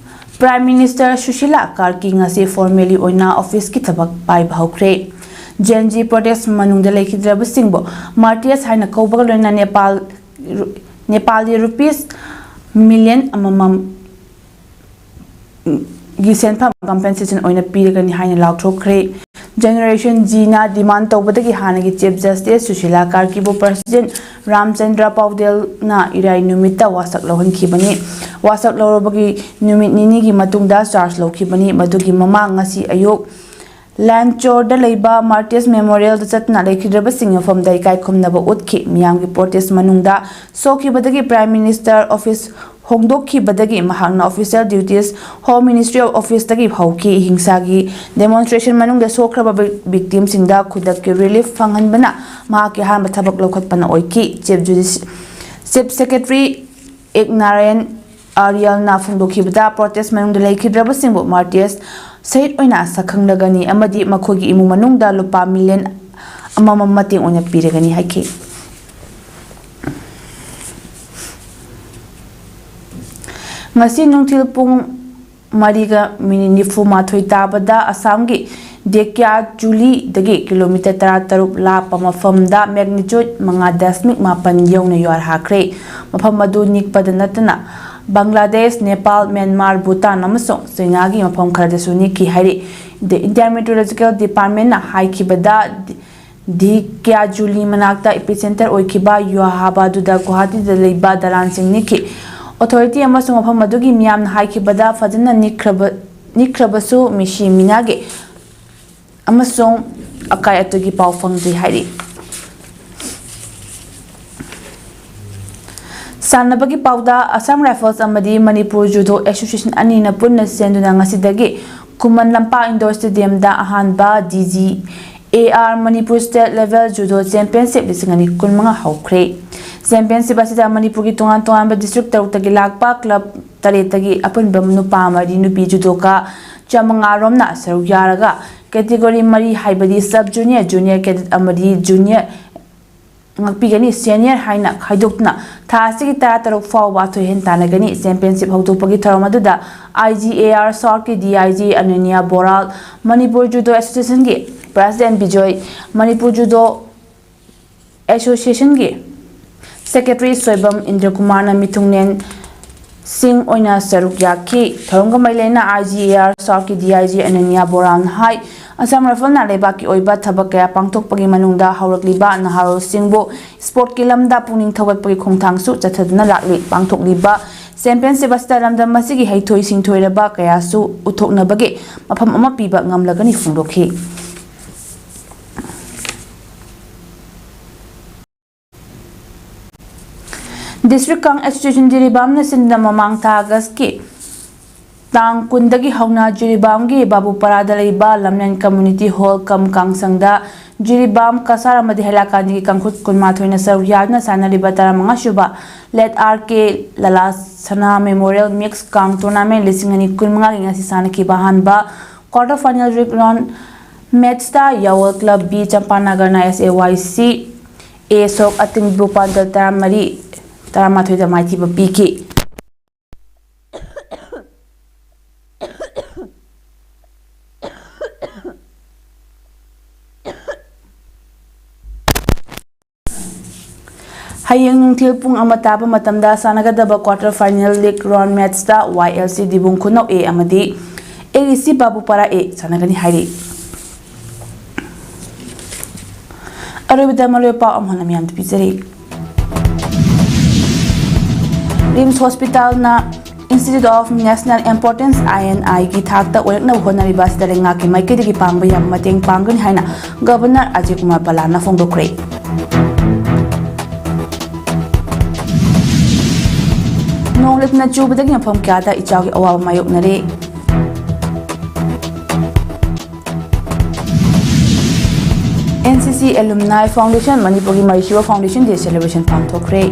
Prime Minister ꯁꯨꯁꯤꯂꯥ ꯀꯥꯔꯀꯤ ꯉꯁꯤ formally ꯑꯣꯏꯅ office ꯀꯤ ꯊꯕꯛ ꯄꯥꯏꯕ ꯍꯧꯈ꯭ꯔꯦ꯫ Gen Z protest ꯃꯅꯨꯡꯗ ꯂꯩꯈꯤꯗ꯭ꯔꯕꯁꯤꯡꯕꯨ martyrs ꯍꯥꯏꯅ ꯀꯧꯕꯒ ꯂꯣꯏꯅꯅ ꯅꯦꯄꯥꯜ, ꯅꯦꯄꯥꯜꯒꯤ rupees million ꯑꯃꯃꯝ ꯒꯤ ꯁꯦꯟꯐꯝ compensation ꯑꯣꯏꯅ ꯄꯤꯔꯒꯅꯤ ꯍꯥꯏꯅ ꯂꯥꯎꯊꯣꯛꯈ꯭ꯔꯦ꯫ Generation Z ꯅ demand ꯇꯧꯕꯗꯒꯤ ꯍꯥꯟꯅꯒꯤ Chief Justice ꯁꯨꯁꯤꯂꯥ ꯀꯥꯔꯀꯤꯕꯨ President ꯔꯥꯝꯆꯟꯗ꯭ꯔ ꯄꯥꯎꯗꯦꯜꯅ ꯏꯔꯥꯏ ꯅꯨꯃꯤꯠꯇ ꯋꯥꯁꯛ ꯂꯧꯍꯟꯈꯤꯕꯅꯤ꯫ ꯋꯥꯁꯛ ꯂꯧꯔꯕꯒꯤ ꯅꯨꯃꯤꯠ ꯅꯤꯅꯤꯒꯤ ꯃꯇꯨꯡꯗ charge ꯂꯧꯈꯤꯕꯅꯤ꯫ ꯃꯗꯨꯒꯤ ꯃꯃꯥꯡ ꯉꯁꯤ ꯑꯌꯨꯛ ꯂꯥꯟꯆꯣꯔꯗ ꯂꯩꯕ Martyrs Memorial ꯗ ꯆꯠꯇꯨꯅ ꯂꯩꯈꯤꯗ꯭ꯔꯕꯁꯤꯡꯒꯤ ꯃꯐꯝꯗ ꯏꯀꯥꯏ ꯈꯨꯝꯅꯕ ꯎꯠꯈꯤ꯫ ꯃꯤꯌꯥꯝꯒꯤ protest ꯃꯅꯨꯡꯗ ꯁꯣꯛꯈꯤꯕꯗꯒꯤ Prime Minister office ꯍꯣꯡꯗꯣꯛꯈꯤꯕꯗꯒꯤ ꯃꯍꯥꯛꯅ official duties Home Ministry of Office ꯇꯒꯤ ꯍꯧꯈꯤ꯫ ꯍꯤꯡꯁꯥꯒꯤ demonstration ꯃꯅꯨꯡꯗ ꯁꯣꯛꯈ꯭ꯔꯕ vic-, victim ꯁꯤꯡꯗ ꯈꯨꯗꯛꯀꯤ relief ꯐꯪꯍꯟꯕꯅ ꯃꯍꯥꯛꯀꯤ ꯑꯍꯥꯟꯕ ꯊꯕꯛ ꯂꯧꯈꯠꯄꯅ ꯑꯣꯏꯈꯤ꯫ Chief Judici-, Chief Secretary ꯑꯦꯛ ꯅꯥꯔꯥꯌꯟ ꯑꯥꯔꯤꯌꯜꯅ ꯐꯣꯡꯗꯣꯛꯈꯤꯕꯗ, protest ꯃꯅꯨꯡꯗ ꯂꯩꯈꯤꯗ꯭ꯔꯕꯁꯤꯡꯕꯨ martyrs ꯁꯍꯤꯗ ꯑꯣꯏꯅ ꯁꯛꯈꯪꯂꯒꯅꯤ ꯑꯃꯗꯤ ꯃꯈꯣꯏꯒꯤ ꯏꯃꯨꯡ ꯃꯅꯨꯡꯗ ꯂꯨꯄꯥ million ꯑꯃꯃꯝ ꯃꯇꯦꯡ ꯑꯣꯏꯅ ꯄꯤꯔꯒꯅꯤ ꯍꯥꯏꯈꯤ꯫ ꯉꯁꯤ ꯅꯨꯡꯊꯤꯜ ꯄꯨꯡ ꯃꯔꯤꯒ minute ꯅꯤꯐꯨ ꯃꯥꯊꯣꯏ ꯇꯥꯕꯗ ꯑꯁꯥꯝꯒꯤ ꯙꯦꯀꯤꯌꯥꯖꯨꯂꯤꯗꯒꯤ kilometre ꯇꯔꯥ ꯇꯔꯨꯛ ꯂꯥꯞꯄ ꯃꯐꯝꯗ magnitude ꯃꯉꯥ ꯗꯁꯃꯤꯛ ꯃꯥꯄꯟ ꯌꯧꯅ ꯌꯨꯍꯥꯔ ꯍꯥꯈ꯭ꯔꯦ꯫ ꯃꯐꯝ ꯑꯗꯨ ꯅꯤꯛꯄꯗ ꯅꯠꯇꯅ ꯕꯪꯒ꯭ꯂꯥꯗꯦꯁ, ꯅꯦꯄꯥꯜ, ꯃ꯭ꯌꯥꯟꯃꯥꯔ, ꯚꯨꯇꯥꯟ ꯑꯃꯁꯨꯡ ꯆꯩꯅꯥꯒꯤ ꯃꯐꯝ ꯈꯔꯗꯁꯨ ꯅꯤꯛꯈꯤ ꯍꯥꯏꯔꯤ꯫ The Indian Meteorological Department ꯅ ꯍꯥꯏꯈꯤꯕꯗ, ꯙꯤꯀ꯭ꯌꯥꯖꯨꯂꯤ ꯃꯅꯥꯛꯇ ꯏꯄꯤꯁꯦꯟꯇꯔ ꯑꯣꯏꯈꯤꯕ ꯌꯨꯍꯥꯕꯥꯗꯨꯗ ꯒꯨꯋꯥꯍꯥꯇꯤꯗ ꯂꯩꯕ ꯗꯂꯥꯟꯁꯤꯡ ꯅꯤꯛꯈꯤ꯫ ꯑꯣꯊꯣꯔꯤꯇꯤ ꯑꯃꯁꯨꯡ ꯃꯐꯝ ꯑꯗꯨꯒꯤ ꯃꯤꯌꯥꯝꯅ ꯍꯥꯏꯈꯤꯕꯗ, ꯐꯖꯅ ꯅꯤꯛꯈ꯭ꯔꯕ, ꯅꯤꯛꯈ꯭ꯔꯕꯁꯨ ꯃꯤꯁꯤ ꯃꯤꯅꯥꯒꯤ ꯑꯃꯁꯨꯡ ꯑꯀꯥꯏ ꯑꯇꯣꯏꯒꯤ ꯄꯥꯎ ꯐꯪꯗ꯭ꯔꯤ ꯍꯥꯏꯔꯤ꯫ ꯁꯥꯟꯅꯕꯒꯤ ꯄꯥꯎꯗ, ꯑꯁꯥꯝ ꯔꯥꯏꯐꯜꯁ ꯑꯃꯗꯤ ꯃꯅꯤꯄꯨꯔ ꯖꯨꯗꯣ ꯑꯦꯁꯣꯁꯤꯌꯦꯁꯟ ꯑꯅꯤꯅ ꯄꯨꯟꯅ ꯁꯤꯟꯗꯨꯅ ꯉꯁꯤꯗꯒꯤ ꯈꯨꯃꯟ ꯂꯝꯄꯥꯛ ꯏꯟꯗꯣꯔ ꯁ꯭ꯇꯦꯗꯤꯌꯝꯗ ꯑꯍꯥꯟꯕ D G A R Manipur state level judo championship ꯂꯤꯁꯤꯡ ꯑꯅꯤ ꯀꯨꯟꯃꯉꯥ ꯍꯧꯈ꯭ꯔꯦ꯫ ꯆꯦꯝꯄꯤꯌꯟꯁꯤꯞ ꯑꯁꯤꯗ ꯃꯅꯤꯄꯨꯔꯒꯤ ꯇꯣꯉꯥꯟ ꯇꯣꯉꯥꯟꯕ ꯗꯤꯁꯇ꯭ꯔꯤꯛ ꯇꯔꯨꯛꯇꯒꯤ ꯂꯥꯛꯄ ꯀ꯭ꯂꯕ ꯇꯔꯦꯠꯇꯒꯤ ꯑꯄꯨꯟꯕ ꯅꯨꯄꯥ ꯃꯔꯤ, ꯅꯨꯄꯤ ꯖꯨꯗꯣꯀꯥ ꯆꯥꯃꯉꯥ ꯔꯣꯝꯅ ꯁꯔꯨꯛ ꯌꯥꯔꯒ ꯀꯦꯇꯦꯒꯣꯔꯤ ꯃꯔꯤ, ꯍꯥꯏꯕꯗꯤ ꯁꯕ ꯖꯨꯅꯤꯌꯔ, ꯖꯨꯅꯤꯌꯔ ꯀꯦꯗꯦꯠ ꯑꯃꯗꯤ ꯖꯨꯅꯤꯌꯔ ꯉꯥꯛꯄꯤꯒꯅꯤ, ꯁꯦꯅꯤꯌꯔ ꯍꯥꯏꯅ ꯈꯥꯏꯗꯣꯛꯇꯨꯅ ꯊꯥ ꯑꯁꯤꯒꯤ ꯇꯔꯥꯇꯔꯨꯛ ꯐꯥꯎꯕ ꯊꯣꯏꯍꯦꯟ ꯇꯥꯟꯅꯒꯅꯤ꯫ ꯆꯦꯝꯄꯤꯌꯟꯁꯤꯞ ꯍꯧꯗꯣꯛꯄꯒꯤ ꯊꯧꯔꯝ ꯑꯗꯨꯗ ꯑꯥꯏ ꯖꯤ ꯑꯦ ꯑꯥꯔ ꯁꯥꯎꯠꯀꯤ D I G Ananya Boral, Manipur judo ꯑꯦꯁꯣꯁꯤꯌꯦꯁꯟꯒꯤ ꯄ꯭ꯔꯦꯁꯤꯗꯦꯟꯠ ꯕꯤꯖꯣꯏ, ꯃꯅꯤꯄꯨꯔ ꯖꯨꯗꯣ ꯑꯦꯁꯣꯁꯤꯌꯦꯁꯟꯒꯤ ꯁꯦꯀ꯭ꯔꯦꯇꯔꯤ ꯁꯣꯏꯕꯝ ꯏꯟꯗ꯭ꯔꯀꯨꯃꯥꯔꯅ ꯃꯤꯊꯨꯡꯂꯦꯟ ꯁꯤꯡ ꯑꯣꯏꯅ ꯁꯔꯨꯛ ꯌꯥꯈꯤ꯫ ꯊꯧꯔꯝꯒ ꯃꯔꯤ ꯂꯩꯅꯅ ꯑꯥꯏ ꯖꯤ ꯑꯦ ꯑꯥꯔ ꯁꯥꯎꯠꯀꯤ ꯗꯤ ꯑꯥꯏ ꯖꯤ ꯑꯅꯅ꯭ꯌꯥ ꯕꯣꯔꯥꯜꯅ ꯍꯥꯏ, ꯑꯁꯥꯝ ꯔꯥꯏꯐꯜꯅ ꯂꯩꯕꯥꯛꯀꯤ ꯑꯣꯏꯕ ꯊꯕꯛ ꯀꯌꯥ ꯄꯥꯡꯊꯣꯛꯄꯒꯤ ꯃꯅꯨꯡꯗ ꯍꯧꯔꯛꯂꯤꯕ ꯅꯍꯥꯔꯣꯜꯁꯤꯡꯕꯨ ꯁ꯭ꯄꯣꯔꯠꯀꯤ ꯂꯝꯗ ꯄꯨꯛꯅꯤꯡ ꯊꯧꯒꯠꯄꯒꯤ ꯈꯣꯡꯊꯥꯡꯁꯨ ꯆꯠꯊꯗꯨꯅ ꯂꯥꯛꯂꯤ꯫ ꯄꯥꯡꯊꯣꯛꯂꯤꯕ ꯆꯦꯝꯄꯤꯌꯟꯁꯤꯞ ꯑꯁꯤꯗ ꯂꯝꯗꯝ ꯑꯁꯤꯒꯤ ꯍꯩꯊꯣꯏ ꯁꯤꯡꯊꯣꯏꯔꯕ ꯀꯌꯥꯁꯨ ꯎꯠꯊꯣꯛꯅꯕꯒꯤ ꯃꯐꯝ ꯑꯃ ꯄꯤꯕ ꯉꯝꯂꯒꯅꯤ ꯐꯣꯡꯗꯣꯛꯈꯤ꯫ ꯗꯤꯁꯇ꯭ꯔꯤꯛ ꯀꯥꯡ ꯑꯦꯁꯣꯁꯤꯌꯦꯁꯟ ꯖꯤꯔꯤꯕꯥꯝꯅ ꯁꯤꯟꯗꯨꯅ ꯃꯃꯥꯡ ꯊꯥ ꯑꯥꯒꯁꯀꯤ ꯇꯥꯡ ꯀꯨꯟꯗꯒꯤ ꯍꯧꯅ ꯖꯤꯔꯤꯕꯥꯝꯒꯤ ꯕꯥꯕꯨꯄꯥꯔꯥꯗ ꯂꯩꯕ ꯂꯝꯂꯦꯟ ꯀꯝꯃ꯭ꯌꯨꯅꯤꯇꯤ ꯍꯣꯜ ꯀꯝ ꯀꯥꯡꯁꯪꯗ ꯖꯤꯔꯤꯕꯥꯝ ꯀꯁꯥꯔ ꯑꯃꯗꯤ ꯍꯩꯂꯥꯀꯥꯟꯗꯤꯒꯤ ꯀꯥꯡꯈꯨꯠ ꯀꯨꯟꯃꯥꯊꯣꯏꯅ ꯁꯔꯨꯛ ꯌꯥꯗꯨꯅ ꯁꯥꯟꯅꯔꯤꯕ ꯇꯔꯥꯃꯉꯥ ꯁꯨꯕ ꯂꯦꯠ ꯑꯥꯔ ꯀꯦ ꯂꯂꯥ ꯁꯅꯥ ꯃꯦꯃꯣꯔꯤꯌꯦꯜ ꯃꯤꯛꯁ ꯀꯥꯡ ꯇꯣꯔꯅꯥꯃꯦꯟ ꯂꯤꯁꯤꯡ ꯑꯅꯤ ꯀꯨꯟꯃꯉꯥꯒꯤ ꯉꯁꯤ ꯁꯥꯟꯅꯈꯤꯕ ꯑꯍꯥꯟꯕ ꯀ꯭ꯋꯥꯔꯇꯔ ꯐꯥꯏꯅꯦꯜ ꯔꯤꯛ ꯔꯥꯎꯟ ꯃꯦꯠꯁꯇ ꯌꯥꯋꯜ ꯀ꯭ꯂꯕ ꯕꯤ ꯆꯝꯄꯥꯅꯒꯔꯅ ꯑꯦꯁ ꯑꯦ ꯋꯥꯏ ꯁꯤ ꯑꯦ ꯁꯣꯛ ꯑꯇꯤꯡꯕꯨ ꯄꯥꯟꯖꯜ ꯇꯔꯥꯃꯔꯤ, ꯇꯔꯥꯃꯥꯊꯣꯏꯗ ꯃꯥꯏꯊꯤꯕ ꯄꯤꯈꯤ꯫ ꯍꯌꯦꯡ ꯅꯨꯡꯊꯤꯜ ꯄꯨꯡ ꯑꯃ ꯇꯥꯕ ꯃꯇꯝꯗ ꯁꯥꯟꯅꯒꯗꯕ ꯀ꯭ꯋꯥꯔꯇꯔ ꯐꯥꯏꯅꯦꯜ ꯂꯤꯒ ꯔꯥꯎꯟ ꯃꯦꯠꯁꯇ ꯋꯥꯏ ꯑꯦꯜ ꯁꯤ ꯗꯤꯕꯨꯡ ꯈꯨꯅꯧ ꯑꯦ ꯑꯃꯗꯤ ꯑꯦ ꯏ ꯁꯤ ꯕꯥꯕꯨꯄꯥꯔꯥ ꯑꯦ ꯁꯥꯟꯅꯒꯅꯤ ꯍꯥꯏꯔꯤ꯫ ꯑꯔꯣꯏꯕꯗ ꯃꯔꯨꯑꯣꯏꯕ ꯄꯥꯎ ꯑꯃꯨꯛ ꯍꯟꯅ ꯃꯤꯌꯥꯝꯗ ꯄꯤꯖꯔꯤ꯫ RIMS ꯍꯣꯁꯄꯤꯇꯥꯜꯅ Institute of National Importance, I N I ꯒꯤ ꯊꯥꯛꯇ ꯑꯣꯏꯔꯛꯅꯕ ꯍꯣꯠꯅꯔꯤꯕ ꯑꯁꯤꯗ ꯂꯩꯉꯥꯛꯀꯤ ꯃꯥꯏꯀꯩꯗꯒꯤ ꯄꯥꯡꯕ ꯌꯥꯕ ꯃꯇꯦꯡ ꯄꯥꯡꯒꯅꯤ ꯍꯥꯏꯅ ꯒꯕꯔꯅꯔ ꯑꯖꯌ ꯀꯨꯃꯥꯔ ꯚꯜꯂꯥꯅ ꯐꯣꯡꯗꯣꯛꯈ꯭ꯔꯦ꯫ ꯅꯣꯡ ꯂꯦꯞꯇꯅ ꯆꯨꯕꯗꯒꯤ ꯃꯐꯝ ꯀꯌꯥꯗ ꯏꯆꯥꯎꯒꯤ ꯑꯋꯥꯕ ꯃꯥꯌꯣꯛꯅꯔꯦ꯫ N C C Alumni Foundation, ꯃꯅꯤꯄꯨꯔꯒꯤ ꯃꯔꯤꯁꯨꯕ Foundation Day celebration ꯄꯥꯡꯊꯣꯛꯈ꯭ꯔꯦ꯫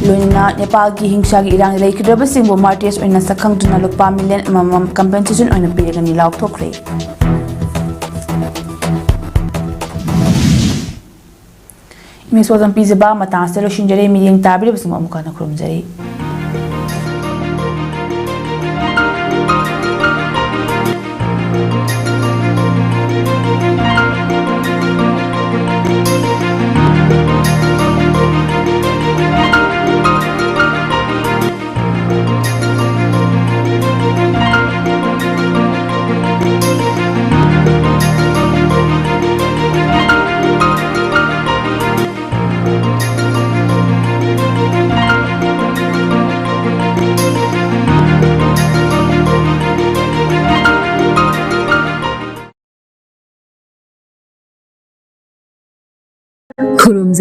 ꯂꯣꯏꯅꯅ ꯅꯦꯄꯥꯜꯒꯤ ꯍꯤꯡꯁꯥꯒꯤ ꯏꯔꯥꯡꯗ ꯂꯩꯈꯤꯗ꯭ꯔꯕꯁꯤꯡꯕꯨ martyrs ꯑꯣꯏꯅ ꯁꯛꯈꯪꯗꯨꯅ ꯂꯨꯄꯥ million ꯑꯃꯃꯝ compensation ꯑꯣꯏꯅ ꯄꯤꯔꯒꯅꯤ ꯂꯥꯎꯊꯣꯛꯈ꯭ꯔꯦ꯫ ꯏꯃꯦꯖ ꯄꯥꯎꯗꯝ ꯄꯤꯖꯕ ꯃꯇꯥꯡ ꯑꯁꯤꯗ ꯂꯣꯏꯁꯤꯟꯖꯔꯦ꯫ ꯃꯤꯠꯌꯦꯡ ꯇꯥꯕꯤꯔꯤꯕꯁꯤꯡꯕꯨ ꯑꯃꯨꯛ ꯍꯟꯅ ꯈꯨꯔꯨꯝꯖꯔꯤ꯫ ꯈꯨꯔꯨꯝꯖꯔꯤ꯫